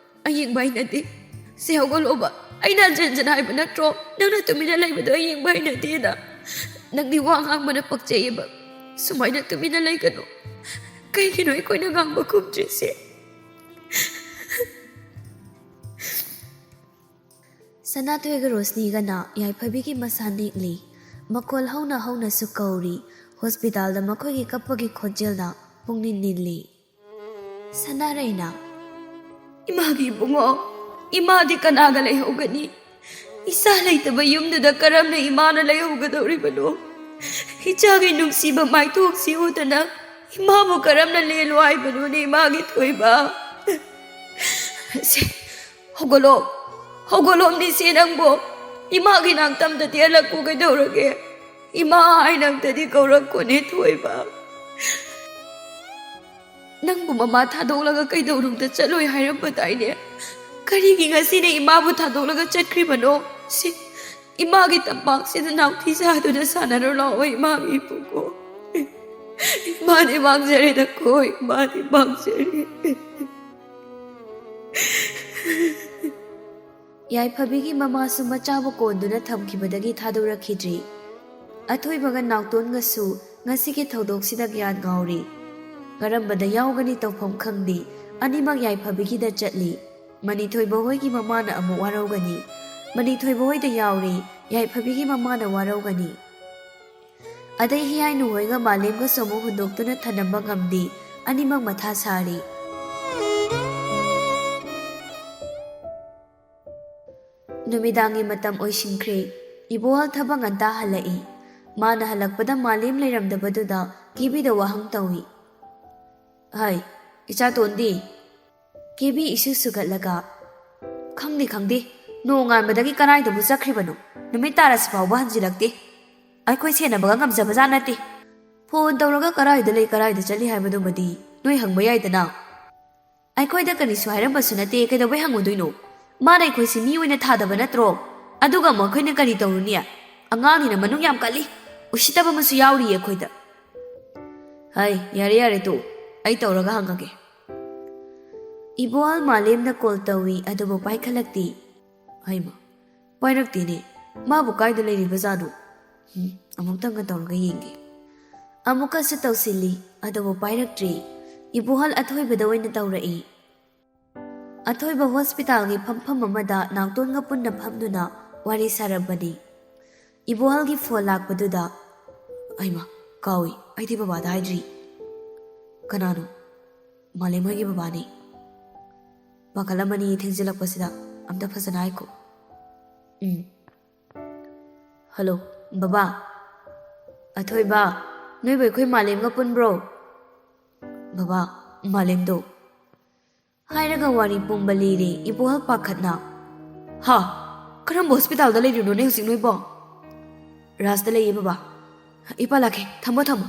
ꯑꯩ ꯌꯦꯡꯕ ꯍꯩꯅꯗꯦ꯫ ꯁꯦ, ꯍꯧꯒꯠꯂꯣꯕ꯫ ꯑꯩꯅ ꯍꯟꯖꯤꯟ ꯍꯟꯖꯤꯟ ꯍꯥꯏꯕ ꯅꯠꯇ꯭ꯔꯣ, ꯅꯪꯅ ꯇꯨꯃꯤꯟꯅ ꯂꯩꯕꯗꯣ ꯑꯩ ꯌꯦꯡꯕ ꯍꯩꯅꯗꯦꯅ? ꯅꯪꯗꯤ ꯋꯥ ꯉꯥꯡꯕꯅ ꯄꯛꯆꯩꯌꯦꯕ꯫ ꯁꯨꯃꯥꯏꯅ ꯇꯨꯃꯤꯟꯅ ꯂꯩꯒꯅꯨ꯫ ꯀꯩꯒꯤꯅꯣ ꯑꯩꯈꯣꯏꯅ ꯉꯥꯡꯕ ꯈꯨꯝꯗ꯭ꯔꯤꯁꯦ? ꯁꯅꯥꯊꯣꯏꯒ ꯔꯣꯁꯅꯤꯒꯅ ꯌꯥꯏꯐꯕꯤꯒꯤ ꯃꯁꯥ ꯅꯤꯛꯂꯤ꯫ ꯃꯈꯣꯜ ꯍꯧꯅ ꯍꯧꯅꯁꯨ ꯀꯧꯔꯤ꯫ ꯍꯣꯁꯄꯤꯇꯥꯜꯗ ꯃꯈꯣꯏꯒꯤ ꯀꯞꯄꯒꯤ ꯈꯣꯟꯖꯦꯜꯅ ꯄꯨꯡꯅꯤꯟ ꯅꯤꯜꯂꯤ꯫ ꯁꯅꯥꯔꯩꯅ, "ꯏꯃꯥꯒꯤ ꯏꯕꯨꯡꯉꯣ, ꯏꯃꯥꯗꯤ ꯀꯅꯥꯒ ꯂꯩꯍꯧꯒꯅꯤ? ꯏꯆꯥ ꯂꯩꯇꯕ ꯌꯨꯝꯗꯨꯗ ꯀꯔꯝꯅ ꯏꯃꯥꯅ ꯂꯩꯍꯧꯒꯗꯧꯔꯤꯕꯅꯣ? ꯏꯆꯥꯒꯤ ꯅꯨꯡꯁꯤꯕ ꯃꯥꯏꯊꯣꯡꯁꯤ ꯎꯗꯅ ꯏꯃꯥꯕꯨ ꯀꯔꯝꯅ ꯂꯦꯜꯂꯣ ꯍꯥꯏꯕꯅꯣꯅꯦ, ꯏꯃꯥꯒꯤ ꯊꯣꯏꯕ?" ꯁꯦ, ꯍꯧꯒꯠꯂꯣ, ꯍꯧꯒꯠꯂꯣꯝꯅꯤꯁꯦ ꯅꯪꯕꯣ꯫ ꯏꯃꯥꯒꯤ ꯅꯥꯛꯇꯝꯗꯗꯤ ꯍꯜꯂꯛꯀꯣ ꯀꯩꯗꯧꯔꯒꯦ? ꯏꯃꯥ ꯍꯥꯏꯅ ꯑꯝꯇꯗꯤ ꯀꯧꯔꯛꯀꯣꯅꯦ ꯊꯣꯏꯕ꯫ ꯅꯪꯕꯨ ꯃꯃꯥ ꯊꯥꯗꯣꯛꯂꯒ ꯀꯩꯗꯧꯅꯨꯡꯗ ꯆꯠꯂꯣꯏ ꯍꯥꯏꯔꯝꯕꯗꯥꯏꯅꯦ? ꯀꯔꯤꯒꯤ ꯉꯁꯤꯅ ꯏꯃꯥꯕꯨ ꯊꯥꯗꯣꯛꯂꯒ ꯆꯠꯈ꯭ꯔꯤꯕꯅꯣ? ꯁꯤ ꯏꯃꯥꯒꯤ ꯇꯝꯄꯥꯛꯁꯤꯗ ꯅꯥꯎꯊꯤ ꯆꯥꯗꯨꯅ ꯁꯥꯟꯅꯔꯨ ꯂꯥꯛꯑꯣ, ꯏꯃꯥꯒꯤ ꯏꯕꯨꯡꯉꯣ꯫ ꯏꯃꯥꯗꯤ ꯃꯥꯡꯖꯔꯦꯗꯀꯣ, ꯏꯃꯥꯗꯤ ꯃꯥꯡꯖꯔꯦ꯫ ꯌꯥꯏꯐꯕꯤꯒꯤ ꯃꯃꯥꯁꯨ ꯃꯆꯥꯕꯨ ꯀꯣꯟꯗꯨꯅ ꯊꯝꯈꯤꯕꯗꯒꯤ ꯊꯥꯗꯣꯔꯛꯈꯤꯗ꯭ꯔꯤ꯫ ꯑꯊꯣꯏꯕꯒ ꯅꯥꯎꯇꯣꯟꯒꯁꯨ ꯉꯁꯤꯒꯤ ꯊꯧꯗꯣꯛꯁꯤꯗ ꯒ꯭ꯌꯥꯟ ꯉꯥꯎꯔꯤ꯫ ꯀꯔꯝꯕꯗ ꯌꯥꯎꯒꯅꯤ ꯇꯧꯐꯝ ꯈꯪꯗꯦ꯫ ꯑꯅꯤꯃꯛ ꯌꯥꯏꯐꯕꯤꯒꯤꯗ ꯆꯠꯂꯤ꯫ ꯃꯅꯤꯊꯣꯏꯕ ꯍꯣꯏꯒꯤ ꯃꯃꯥꯅ ꯑꯃꯨꯛ ꯋꯥꯔꯧꯒꯅꯤ꯫ ꯃꯅꯤꯊꯣꯏꯕ ꯍꯣꯏꯗ ꯌꯥꯎꯔꯤ꯫ ꯌꯥꯏꯐꯕꯤꯒꯤ ꯃꯃꯥꯅ ꯋꯥꯔꯧꯒꯅꯤ꯫ ꯑꯗꯩ ꯍꯤꯌꯥꯏꯅꯨ ꯍꯣꯏꯒ ꯃꯥꯂꯦꯝꯒꯁꯨ ꯑꯃꯨꯛ ꯍꯨꯟꯗꯣꯛꯇꯨꯅ ꯊꯅꯝꯕ ꯉꯝꯗꯦ꯫ ꯑꯅꯤꯃꯛ ꯃꯊꯥ ꯁꯥꯔꯤ꯫ ꯅꯨꯃꯤꯗꯥꯡꯒꯤ ꯃꯇꯝ ꯑꯣꯏꯁꯤꯟꯈ꯭ꯔꯦ꯫ ꯏꯕꯣꯍꯜ ꯊꯕꯛ ꯉꯟꯇꯥ ꯍꯜꯂꯛꯏ꯫ ꯃꯥꯅ ꯍꯜꯂꯛꯄꯗ ꯃꯥꯂꯦꯝ ꯂꯩꯔꯝꯗꯕꯗꯨꯗ ꯀꯦꯕꯤꯗ ꯋꯥꯍꯪ ꯇꯧꯏ꯫ "ꯍꯩ, ꯏꯆꯥ ꯇꯣꯟꯗꯤ?" ꯀꯦꯕꯤ ꯏꯁꯨ ꯁꯨꯒꯠꯂꯒ, "ꯈꯪꯗꯦ, ꯈꯪꯗꯦ꯫ ꯅꯣꯡꯉꯥꯟꯕꯗꯒꯤ ꯀꯗꯥꯏꯗꯕꯨ ꯆꯠꯈ꯭ꯔꯤꯕꯅꯣ? ꯅꯨꯃꯤꯠ ꯇꯥꯔꯁꯤ ꯐꯥꯎꯕ ꯍꯟꯖꯤꯜꯂꯛꯇꯦ꯫ ꯑꯩꯈꯣꯏ ꯁꯦꯟꯅꯕꯒ ꯉꯝꯖꯕꯖꯥꯠ ꯅꯠꯇꯦ꯫ ꯐꯣꯟ ꯇꯧꯔꯒ ꯀꯔꯥꯏꯗ ꯂꯩ, ꯀꯔꯥꯏꯗ ꯆꯠꯂꯤ ꯍꯥꯏꯕꯗꯨꯃꯗꯤ ꯅꯣꯏ ꯍꯪꯕ ꯌꯥꯏꯗꯅ꯫ ꯑꯩꯈꯣꯏꯗ ꯀꯔꯤꯁꯨ ꯍꯥꯏꯔꯝꯕꯁꯨ ꯅꯠꯇꯦ, ꯀꯩꯗꯧꯕꯩ ꯍꯪꯉꯨꯗꯣꯏꯅꯣ? ꯃꯥꯅ ꯑꯩꯈꯣꯏꯁꯤ ꯃꯤ ꯑꯣꯏꯅ ꯊꯥꯗꯕ ꯅꯠꯇ꯭ꯔꯣ? ꯑꯗꯨꯒ ꯑꯃꯨꯛ ꯑꯩꯈꯣꯏꯅ ꯀꯔꯤ ꯇꯧꯔꯨꯅꯤ? ꯑꯉꯥꯡꯅꯤꯅ ꯃꯅꯨꯡ ꯌꯥꯝ ꯀꯜꯂꯤ, ꯎꯁꯤꯠꯇꯕ ꯑꯃꯁꯨ ꯌꯥꯎꯔꯤꯌꯦ ꯑꯩꯈꯣꯏꯗ꯫ ꯍꯩ, ꯌꯥꯔꯦ ꯌꯥꯔꯦ, ꯇꯣꯛꯑꯣ, ꯑꯩ ꯇꯧꯔꯒ ꯍꯪꯉꯒꯦ꯫ ꯏꯕꯣꯍꯜ ꯃꯥꯂꯦꯝꯅ ꯀꯣꯜ ꯇꯧꯏ, ꯑꯗꯨꯕꯨ ꯄꯥꯏꯈꯠꯂꯛꯇꯦ꯫ ꯍꯩꯃ, ꯄꯥꯏꯔꯛꯇꯦꯅꯦ꯫ ꯃꯥꯕꯨ ꯀꯥꯏꯗ ꯂꯩꯔꯤꯕꯖꯥꯠꯅꯣ? ꯎꯝ, ꯑꯃꯨꯛꯇꯪꯒ ꯇꯧꯔꯒ ꯌꯦꯡꯒꯦ꯫ ꯑꯃꯨꯛꯀꯁꯨ ꯇꯧꯁꯤꯜꯂꯤ, ꯑꯗꯨꯕꯨ ꯄꯥꯏꯔꯛꯇ꯭ꯔꯤ꯫ ꯏꯕꯣꯍꯜ ꯑꯊꯣꯏꯕꯗ ꯑꯣꯏꯅ ꯇꯧꯔꯛꯏ꯫ ꯑꯊꯣꯏꯕ ꯍꯣꯁꯄꯤꯇꯥꯜꯒꯤ ꯐꯝꯐꯝ ꯑꯃꯗ ꯅꯥꯎꯇꯣꯟꯒ ꯄꯨꯟꯅ ꯐꯝꯗꯨꯅ ꯋꯥꯔꯤ ꯁꯥꯔꯝꯕꯅꯤ꯫ ꯏꯕꯣꯍꯜꯒꯤ ꯐꯣꯟ ꯂꯥꯛꯄꯗꯨꯗ, "ꯑꯩꯃ, ꯀꯥꯎꯏ, ꯑꯩꯗꯤ ꯕꯕꯥꯗ ꯍꯥꯏꯗ꯭ꯔꯤ꯫ ꯀꯅꯥꯅꯣ?" "ꯃꯥꯂꯦꯝ ꯍꯣꯏꯒꯤ ꯕꯕꯥꯅꯤ꯫ ꯄꯥꯈꯠꯂꯝꯃꯅꯤ ꯊꯦꯡꯖꯤꯜꯂꯛꯄꯁꯤꯗ, ꯑꯝꯇ ꯐꯖꯅ ꯍꯥꯏꯈꯣ꯫ ꯎꯝ꯫ ꯍꯜꯂꯣ, ꯕꯕꯥ꯫ ꯑꯊꯣꯏꯕ, ꯅꯣꯏꯕꯨ ꯑꯩꯈꯣꯏ ꯃꯥꯂꯦꯝꯒ ꯄꯨꯟꯕ꯭ꯔꯣ?" "ꯕꯕꯥ, ꯃꯥꯂꯦꯝꯗꯣ?" ꯍꯥꯏꯔꯒ ꯋꯥꯔꯤ ꯄꯨꯝꯕ ꯂꯤꯔꯦ ꯏꯕꯣꯍꯜ ꯄꯥꯈꯠꯅ꯫ "ꯍꯥ? ꯀꯔꯝꯕ ꯍꯣꯁꯄꯤꯇꯥꯜꯗ ꯂꯩꯔꯤꯅꯣꯅꯦ ꯍꯧꯖꯤꯛ ꯅꯣꯏꯕꯣ?" "ꯔꯥꯖꯇ ꯂꯩꯌꯦ ꯕꯕꯥ꯫ ꯏꯄꯥ ꯂꯥꯛꯀꯦ, ꯊꯝꯃꯣ ꯊꯝꯃꯣ꯫"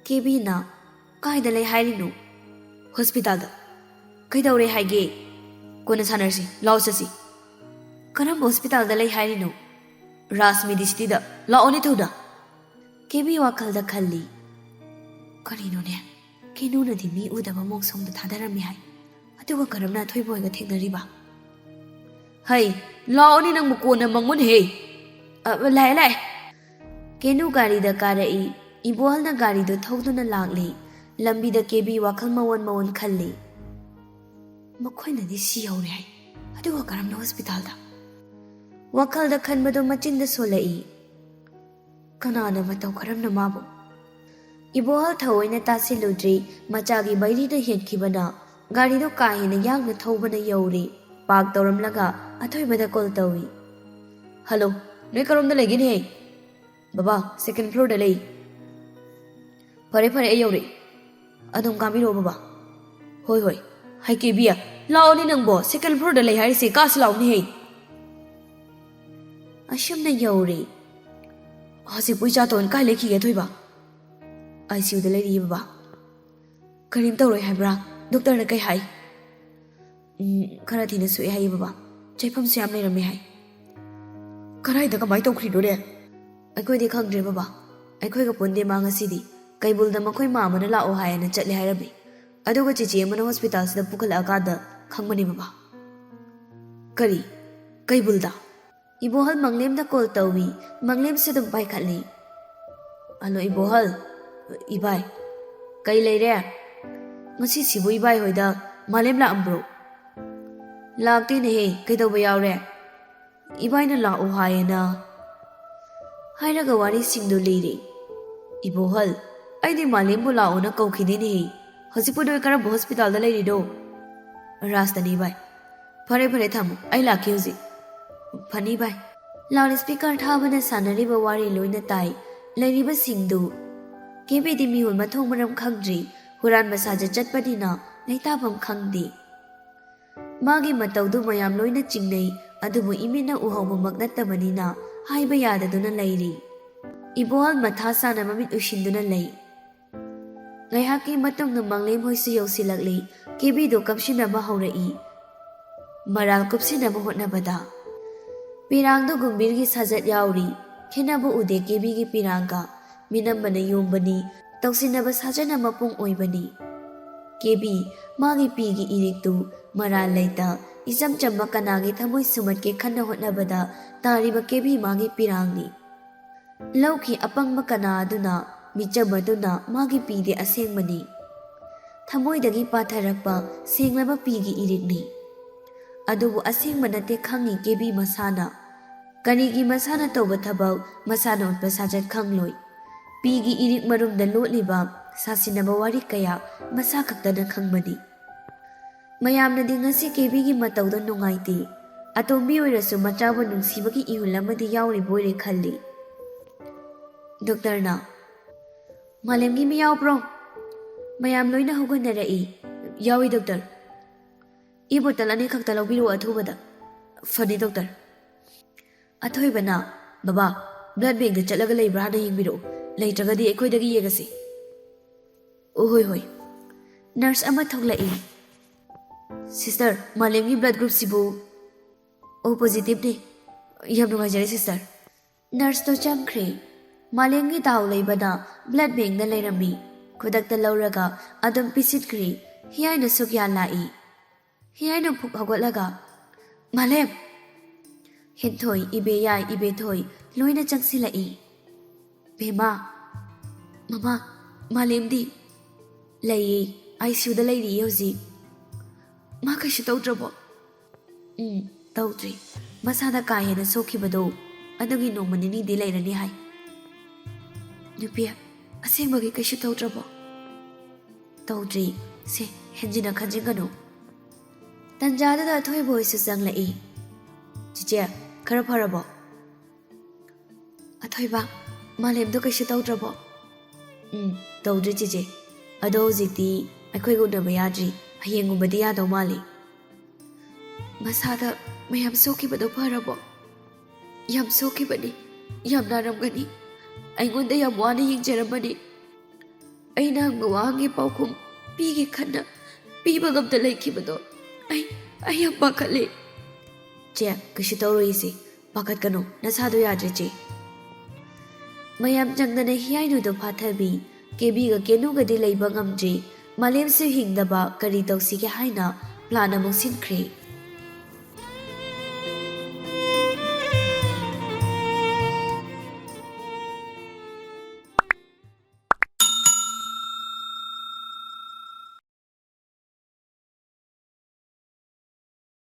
ꯀꯦꯕꯤꯅ, "ꯀꯥꯏꯗ ꯂꯩ ꯍꯥꯏꯔꯤꯅꯣ?" "ꯍꯣꯁꯄꯤꯇꯥꯜꯗ꯫" "ꯀꯩꯗꯧꯔꯦ ꯍꯥꯏꯒꯦ?" "ꯀꯣꯟꯅ ꯁꯥꯟꯅꯔꯁꯤ, ꯂꯥꯛꯑꯣ ꯆꯠꯁꯤ꯫" "ꯀꯔꯝꯕ ꯍꯣꯁꯄꯤꯇꯥꯜꯗ ꯂꯩ ꯍꯥꯏꯔꯤꯅꯣ?" "ꯔꯥꯖ ꯃꯦꯗꯤꯁꯤꯇꯤꯗ꯫ ꯂꯥꯛꯑꯣꯅꯦ ꯊꯨꯅ꯫" ꯀꯦꯕꯤ ꯋꯥꯈꯜꯗ ꯈꯜꯂꯤ꯫ "ꯀꯔꯤꯅꯣꯅꯦ? ꯀꯦꯅꯨꯅꯗꯤ ꯃꯤ ꯎꯗꯕ ꯃꯣꯡꯁꯣꯡꯗ ꯊꯥꯗꯔꯝꯃꯤ ꯍꯥꯏ꯫ ꯑꯗꯨꯒ ꯀꯔꯝꯅ ꯑꯊꯣꯏꯕ ꯍꯣꯏꯒ ꯊꯦꯡꯅꯔꯤꯕ?" "ꯍꯩ, ꯂꯥꯛꯑꯣꯅꯦ ꯅꯪꯕꯨ, ꯀꯣꯟꯅ ꯃꯪꯉꯨꯅꯦꯍꯦ꯫" "ꯑ, ꯂꯥꯛꯑꯦ, ꯂꯥꯛꯑꯦ꯫" ꯀꯦꯅꯨ ꯒꯥꯔꯤꯗ ꯀꯥꯔꯛꯏ꯫ ꯏꯕꯣꯍꯜꯅ ꯒꯥꯔꯤꯗꯨ ꯊꯧꯗꯨꯅ ꯂꯥꯛꯂꯤ꯫ ꯂꯝꯕꯤꯗ ꯀꯦꯕꯤ ꯋꯥꯈꯜ ꯃꯑꯣꯟ ꯃꯑꯣꯟ ꯈꯜꯂꯤ꯫ "ꯃꯈꯣꯏꯅꯗꯤ ꯁꯤ ꯌꯧꯔꯦ ꯍꯥꯏ, ꯑꯗꯨꯒ ꯀꯔꯝꯅ ꯍꯣꯁꯄꯤꯇꯥꯜꯗ?" ꯋꯥꯈꯜꯗ ꯈꯟꯕꯗꯨ ꯃꯆꯤꯟꯗ ꯁꯣꯜꯂꯛꯏ꯫ "ꯀꯅꯥꯅ ꯃꯇꯧ ꯀꯔꯝꯅ ꯃꯥꯕꯨ?" ꯏꯕꯣꯍꯜ ꯊꯑꯣꯏꯅ ꯇꯥꯁꯤꯜꯂꯨꯗ꯭ꯔꯤ, ꯃꯆꯥꯒꯤ ꯕꯩꯔꯤꯅ ꯍꯦꯟꯈꯤꯕꯅ꯫ ꯒꯥꯔꯤꯗꯨ ꯀꯥ ꯍꯦꯟꯅ ꯌꯥꯡꯅ ꯊꯧꯕꯅ ꯌꯧꯔꯦ꯫ ꯄꯥꯔꯛ ꯇꯧꯔꯝꯂꯒ ꯑꯊꯣꯏꯕꯗ ꯀꯣꯜ ꯇꯧꯏ꯫ "ꯍꯜꯂꯣ, ꯅꯣꯏ ꯀꯔꯣꯝꯗ ꯂꯩꯒꯦꯅꯦꯍꯦ?" "ꯕꯕꯥ, ꯁꯦꯀꯦꯟ ꯐ꯭ꯂꯣꯔꯗ ꯂꯩ꯫" "ꯐꯔꯦ, ꯐꯔꯦ, ꯑꯩ ꯌꯧꯔꯛꯏ꯫ ꯑꯗꯨꯝ ꯀꯥꯕꯤꯔꯛꯑꯣ ꯕꯕꯥ꯫" "ꯍꯣꯏ, ꯍꯣꯏ꯫" "ꯍꯩ ꯀꯦꯕꯤ, ꯂꯥꯛꯑꯣꯅꯦ ꯅꯪꯕꯣ, ꯁꯦꯀꯦꯟ ꯐ꯭ꯂꯣꯔꯗ ꯂꯩ ꯍꯥꯏꯔꯤꯁꯦ, ꯀꯥꯁꯤ ꯂꯥꯛꯑꯣꯅꯦꯍꯦ꯫" ꯑꯁꯨꯝꯅ ꯌꯧꯔꯦ꯫ "ꯍꯧꯖꯤꯛꯄꯨ ꯏꯆꯥꯇꯣꯟ ꯀꯥꯏ ꯂꯩꯈꯤꯒꯦ, ꯑꯊꯣꯏꯕ?" "ꯑꯥꯏ ꯁꯤ ꯌꯨꯗ ꯂꯩꯔꯤꯌꯦ, ꯕꯕꯥ꯫" "ꯀꯔꯤꯝ ꯇꯧꯔꯣꯏ ꯍꯥꯏꯕ꯭ꯔꯥ? ꯗꯣꯛꯇꯔꯅ ꯀꯩ ꯍꯥꯏ?" "ꯎꯝ, ꯈꯔ ꯊꯤꯅ ꯁꯣꯛꯑꯦ ꯍꯥꯏꯌꯦ, ꯕꯕꯥ꯫ ꯆꯥꯏꯐꯝꯁꯨ ꯌꯥꯝ ꯂꯩꯔꯝꯃꯦ ꯍꯥꯏ꯫" "ꯀꯗꯥꯏꯗ, ꯀꯃꯥꯏ ꯇꯧꯈ꯭ꯔꯤꯅꯣꯅꯦ?" "ꯑꯩꯈꯣꯏꯗꯤ ꯈꯪꯗ꯭ꯔꯦ, ꯕꯕꯥ꯫ ꯑꯩꯈꯣꯏꯒ ꯄꯨꯟꯗꯦ ꯃꯥ ꯉꯁꯤꯗꯤ꯫ ꯀꯩꯕꯨꯜꯗ ꯃꯈꯣꯏ ꯃꯥ ꯑꯃꯅ ꯂꯥꯛꯑꯣ ꯍꯥꯏꯌꯦꯅ ꯆꯠꯂꯦ ꯍꯥꯏꯔꯝꯃꯤ꯫ ꯑꯗꯨꯒ ꯆꯦꯆꯦ ꯑꯃꯅ ꯍꯣꯁꯄꯤꯇꯥꯜꯁꯤꯗ ꯄꯨꯈꯠꯂꯛꯑꯀꯥꯟꯗ ꯈꯪꯕꯅꯦ, ꯕꯕꯥ꯫" "ꯀꯔꯤ? ꯀꯩꯕꯨꯜꯗ?" ꯏꯕꯣꯍꯜ ꯃꯪꯂꯦꯝꯗ ꯀꯣꯜ ꯇꯧꯏ꯫ ꯃꯪꯂꯦꯝꯁꯨ ꯑꯗꯨꯝ ꯄꯥꯏꯈꯠꯂꯤ꯫ "ꯍꯜꯂꯣ, ꯏꯕꯣꯍꯜ꯫" "ꯏꯕꯥꯏ꯫" "ꯀꯩ ꯂꯩꯔꯦ? ꯉꯁꯤꯁꯤꯕꯨ ꯏꯕꯥꯏ ꯍꯣꯏꯗ ꯃꯥꯂꯦꯝ ꯂꯥꯛꯑꯝꯕ꯭ꯔꯣ?" "ꯂꯥꯛꯇꯦꯅꯦꯍꯦ, ꯀꯩꯗꯧꯕ ꯌꯥꯎꯔꯦ?" "ꯏꯕꯥꯏꯅ ꯂꯥꯛꯑꯣ ꯍꯥꯏꯌꯦꯅ" ꯍꯥꯏꯔꯒ ꯋꯥꯔꯤꯁꯤꯡꯗꯨ ꯂꯤꯔꯤ꯫ "ꯏꯕꯣꯍꯜ, ꯑꯩꯗꯤ ꯃꯥꯂꯦꯝꯕꯨ ꯂꯥꯛꯑꯣꯅ ꯀꯧꯈꯤꯅꯤꯅꯦꯍꯦ꯫ ꯍꯧꯖꯤꯛꯄꯨ ꯅꯣꯏ ꯀꯔꯝꯕ ꯍꯣꯁꯄꯤꯇꯥꯜꯗ ꯂꯩꯔꯤꯅꯣ?" "ꯔꯥꯖꯇꯅꯤ ꯏꯕꯥꯏ꯫" "ꯐꯔꯦ, ꯐꯔꯦ, ꯊꯝꯃꯣ, ꯑꯩ ꯂꯥꯛꯀꯦ ꯍꯧꯖꯤꯛ꯫" "ꯐꯅꯤ ꯏꯕꯥꯏ꯫" ꯂꯥꯎꯗ ꯁ꯭ꯄꯤꯀꯔ ꯊꯥꯕꯅ ꯁꯥꯟꯅꯔꯤꯕ ꯋꯥꯔꯤ ꯂꯣꯏꯅ ꯇꯥꯏ꯫ ꯂꯩꯔꯤꯕꯁꯤꯡꯗꯨ ꯀꯦꯕꯤꯗꯤ ꯃꯤꯍꯨꯜ ꯃꯊꯣꯡ ꯃꯔꯝ ꯈꯪꯗ꯭ꯔꯤ꯫ ꯍꯨꯔꯥꯟꯕ ꯁꯥꯖꯠ ꯆꯠꯄꯅꯤꯅ ꯂꯩꯇꯥꯐꯝ ꯈꯪꯗꯦ꯫ ꯃꯥꯒꯤ ꯃꯇꯧꯗꯨ ꯃꯌꯥꯝ ꯂꯣꯏꯅ ꯆꯤꯡꯅꯩ, ꯑꯗꯨꯕꯨ ꯏꯃꯤꯠꯅ ꯎꯍꯧꯕꯃꯛ ꯅꯠꯇꯕꯅꯤꯅ ꯍꯥꯏꯕ ꯌꯥꯗꯗꯨꯅ ꯂꯩꯔꯤ꯫ ꯏꯕꯣꯍꯜ ꯃꯊꯥ ꯁꯥꯅ ꯃꯃꯤꯠ ꯎꯏꯁꯤꯟꯗꯨꯅ ꯂꯩ꯫ ꯉꯥꯏꯍꯥꯛꯀꯤ ꯃꯇꯨꯡꯗ ꯃꯪꯂꯦꯝ ꯍꯣꯏꯁꯨ ꯌꯧꯁꯤꯜꯂꯛꯂꯤ꯫ ꯀꯦꯕꯤꯗꯨ ꯀꯞꯁꯤꯟꯅꯕ ꯍꯧꯔꯛꯏ꯫ ꯃꯔꯥꯜ ꯀꯨꯞꯁꯤꯟꯅꯕ ꯍꯣꯠꯅꯕꯗ ꯄꯤꯔꯥꯡꯗꯨ ꯒꯨꯝꯚꯤꯔꯒꯤ ꯁꯥꯖꯠ ꯌꯥꯎꯔꯤ꯫ ꯈꯦꯠꯅꯕ ꯎꯗꯦ ꯀꯦꯕꯤꯒꯤ ꯄꯤꯔꯥꯡꯒ꯫ ꯃꯤꯅꯝꯕꯅ ꯌꯣꯝꯕꯅꯤ, ꯇꯧꯁꯤꯟꯅꯕ ꯁꯥꯖꯠꯅ ꯃꯄꯨꯡ ꯑꯣꯏꯕꯅꯤ꯫ ꯀꯦꯕꯤ, ꯃꯥꯒꯤ ꯄꯤꯒꯤ ꯏꯔꯤꯛꯇꯨ ꯃꯔꯥꯜ ꯂꯩꯇ, ꯏꯆꯝ ꯆꯝꯕ ꯀꯅꯥꯒꯤ ꯊꯃꯣꯏ ꯁꯨꯝꯍꯠꯀꯦ ꯈꯟꯅ ꯍꯣꯠꯅꯕꯗ ꯇꯥꯔꯤꯕ ꯀꯦꯕꯤ ꯃꯥꯒꯤ ꯄꯤꯔꯥꯡꯅꯤ꯫ ꯂꯧꯈꯤ ꯑꯄꯪꯕ ꯀꯅꯥ ꯑꯗꯨꯅ ꯃꯤꯆꯝ ꯑꯗꯨꯅ ꯃꯥꯒꯤ ꯄꯤꯗꯤ ꯑꯁꯦꯡꯕꯅꯤ꯫ ꯊꯃꯣꯏꯗꯒꯤ ꯄꯥꯊꯔꯛꯄ ꯁꯦꯡꯂꯕ ꯄꯤꯒꯤ ꯏꯔꯤꯛꯅꯤ꯫ ꯑꯗꯨꯕꯨ ꯑꯁꯦꯡꯕ ꯅꯠꯇꯦ ꯈꯪꯉꯤ ꯀꯦꯕꯤ ꯃꯁꯥꯅ꯫ ꯀꯔꯤꯒꯤ ꯃꯁꯥꯅ ꯇꯧꯕ ꯊꯕꯛ ꯃꯁꯥꯅ ꯎꯠꯄ ꯁꯥꯖꯠ ꯈꯪꯂꯣꯏ꯫ ꯄꯤꯒꯤ ꯏꯔꯤꯛ ꯃꯔꯨꯝꯗ ꯂꯣꯠꯂꯤꯕ ꯁꯥꯁꯤꯟꯅꯕ ꯋꯥꯔꯤ ꯀꯌꯥ ꯃꯁꯥ ꯈꯛꯇꯅ ꯈꯪꯕꯅꯤ꯫ ꯃꯌꯥꯝꯅꯗꯤ ꯉꯁꯤ ꯀꯦꯕꯤꯒꯤ ꯃꯇꯧꯗ ꯅꯨꯡꯉꯥꯏꯇꯦ꯫ ꯑꯇꯣꯝꯕꯤ ꯑꯣꯏꯔꯁꯨ ꯃꯆꯥꯕꯨ ꯅꯨꯡꯁꯤꯕꯒꯤ ꯏꯍꯨꯜ ꯑꯃꯗꯤ ꯌꯥꯎꯔꯤꯕꯣꯏꯔꯦ ꯈꯜꯂꯤ꯫ ꯗꯣꯛꯇꯔꯅ, "ꯃꯥꯂꯦꯝꯒꯤ ꯃꯤ ꯌꯥꯎꯕ꯭ꯔꯣ?" ꯃꯌꯥꯝ ꯂꯣꯏꯅ ꯍꯧꯒꯠꯅꯔꯛꯏ꯫ "ꯌꯥꯎꯏ ꯗꯣꯛꯇꯔ꯫" "ꯏ ꯕꯣꯇꯜ ꯑꯅꯤꯈꯛꯇ ꯂꯧꯕꯤꯔꯛꯑꯣ ꯑꯊꯨꯕꯗ꯫" "ꯐꯅꯤ ꯗꯣꯛꯇꯔ꯫" ꯑꯊꯣꯏꯕꯅ, "ꯕꯕꯥ, ꯕ꯭ꯂꯗ ꯕꯦꯡꯗ ꯆꯠꯂꯒ ꯂꯩꯕ꯭ꯔꯥ ꯍꯥꯟꯅ ꯌꯦꯡꯕꯤꯔꯛꯎ, ꯂꯩꯇ꯭ꯔꯒꯗꯤ ꯑꯩꯈꯣꯏꯗꯒꯤ ꯌꯦꯡꯉꯁꯤ꯫ ꯑꯣ, ꯍꯣꯏ, ꯍꯣꯏ꯫ ꯅꯔꯁ ꯑꯃ ꯊꯣꯛꯂꯛꯏ꯫ "ꯁꯤꯁꯇꯔ, ꯃꯥꯂꯦꯝꯒꯤ ꯕ꯭ꯂꯗ ꯒ꯭ꯔꯨꯞꯁꯤꯕꯨ?" "ꯑꯣ, ꯄꯣꯖꯤꯇꯤꯚꯅꯤ꯫ ꯌꯥꯝ ꯅꯨꯡꯉꯥꯏꯖꯔꯦ, ꯁꯤꯁꯇꯔ꯫" ꯅꯔꯁꯇꯣ ꯆꯪꯈ꯭ꯔꯦ꯫ ꯃꯥꯂꯦꯝꯒꯤ ꯗꯥꯎ ꯂꯩꯕꯅ ꯕ꯭ꯂꯗ ꯕꯦꯡꯗ ꯂꯩꯔꯝꯃꯤ꯫ ꯈꯨꯗꯛꯇ ꯂꯧꯔꯒ ꯑꯗꯨꯝ ꯄꯤꯁꯤꯟꯈ꯭ꯔꯦ꯫ ꯍꯤꯌꯥꯏꯅꯁꯨ ꯒ꯭ꯌꯥꯟ ꯂꯥꯛꯏ꯫ ꯍꯤꯌꯥꯏꯅ ꯐꯨꯛ ꯍꯧꯒꯠꯂꯒ, "ꯃꯥꯂꯦꯝ!" ꯍꯦꯟꯊꯣꯏ, ꯏꯕꯦꯌꯥꯏ, ꯏꯕꯦꯊꯣꯏ ꯂꯣꯏꯅ ꯆꯪꯁꯤꯜꯂꯛꯏ꯫ "ꯕꯦꯝꯃ, ꯃꯃꯥ, ꯃꯥꯂꯦꯝꯗꯤ?" "ꯂꯩꯌꯦ, ꯑꯥꯏ ꯁꯤ ꯌꯨꯗ ꯂꯩꯔꯤꯌꯦ ꯍꯧꯖꯤꯛ꯫" "ꯃꯥ ꯀꯩꯁꯨ ꯇꯧꯗ꯭ꯔꯕꯣ?" "ꯎꯝ, ꯇꯧꯗ꯭ꯔꯤ꯫ ꯃꯁꯥꯗ ꯀꯥ ꯍꯦꯟꯅ ꯁꯣꯛꯈꯤꯕꯗꯣ ꯑꯗꯨꯒꯤ ꯅꯣꯡꯃ ꯅꯤꯅꯤꯗꯤ ꯂꯩꯔꯅꯤ ꯍꯥꯏ꯫" "ꯅꯨꯄꯤ, ꯑꯁꯦꯡꯕꯒꯤ ꯀꯩꯁꯨ ꯇꯧꯗ꯭ꯔꯕꯣ?" "ꯇꯧꯗ꯭ꯔꯤ꯫ ꯁꯦ, ꯍꯦꯟꯖꯤꯟꯅ ꯈꯟꯖꯤꯟꯒꯅꯨ꯫" ꯇꯟꯖꯥꯗꯨꯗ ꯑꯊꯣꯏꯕ ꯍꯣꯏꯁꯨ ꯆꯪꯂꯛꯏ꯫ "ꯆꯤꯆꯦ, ꯈꯔ ꯐꯔꯕꯣ?" "ꯑꯊꯣꯏꯕ, ꯃꯥꯂꯦꯝꯗꯣ ꯀꯩꯁꯨ ꯇꯧꯗ꯭ꯔꯕꯣ?" "ꯎꯝ, ꯇꯧꯗ꯭ꯔꯤ ꯆꯤꯆꯦ꯫ ꯑꯗꯣ ꯍꯧꯖꯤꯛꯇꯤ ꯑꯩꯈꯣꯏꯒ ꯎꯅꯕ ꯌꯥꯗ꯭ꯔꯤ꯫ ꯍꯌꯦꯡꯒꯨꯝꯕꯗꯤ ꯌꯥꯗꯧ ꯃꯥꯜꯂꯤ꯫" "ꯃꯁꯥꯗ ꯃꯌꯥꯝ ꯁꯣꯛꯈꯤꯕꯗꯣ ꯐꯔꯕꯣ?" "ꯌꯥꯝ ꯁꯣꯛꯈꯤꯕꯅꯤ꯫ ꯌꯥꯝ ꯅꯥꯔꯝꯒꯅꯤ꯫ ꯑꯩꯉꯣꯟꯗ ꯌꯥꯝ ꯋꯥꯅ ꯌꯦꯡꯖꯔꯝꯕꯅꯤ꯫ ꯑꯩꯅ ꯍꯪꯕ ꯋꯥꯍꯪꯒꯤ ꯄꯥꯎꯈꯨꯝ ꯄꯤꯒꯦ ꯈꯟꯅ ꯄꯤꯕ ꯉꯝꯗ ꯂꯩꯈꯤꯕꯗꯣ ꯑꯩ, ꯑꯩ ꯌꯥꯝ ꯄꯥꯈꯠꯂꯦ꯫" "ꯆꯦ, ꯀꯩꯁꯨ ꯇꯧꯔꯣꯏ ꯏꯆꯦ꯫ ꯄꯥꯈꯠꯀꯅꯨ, ꯅꯁꯥꯗꯣ ꯌꯥꯗ꯭ꯔꯦ ꯆꯦ꯫" ꯃꯌꯥꯝ ꯆꯪꯗꯅ ꯍꯤꯌꯥꯏꯅꯨꯗꯣ ꯐꯥꯊꯕꯤ꯫ ꯀꯦꯕꯤꯒ ꯀꯦꯅꯨꯒꯗꯤ ꯂꯩꯕ ꯉꯝꯗ꯭ꯔꯤ꯫ ꯃꯥꯂꯦꯝꯁꯨ ꯍꯤꯡꯗꯕ ꯀꯔꯤ ꯇꯧꯁꯤꯒꯦ ꯍꯥꯏꯅ ꯄ꯭ꯂꯥꯟ ꯑꯃꯨꯛ ꯁꯤꯟꯈ꯭ꯔꯦ꯫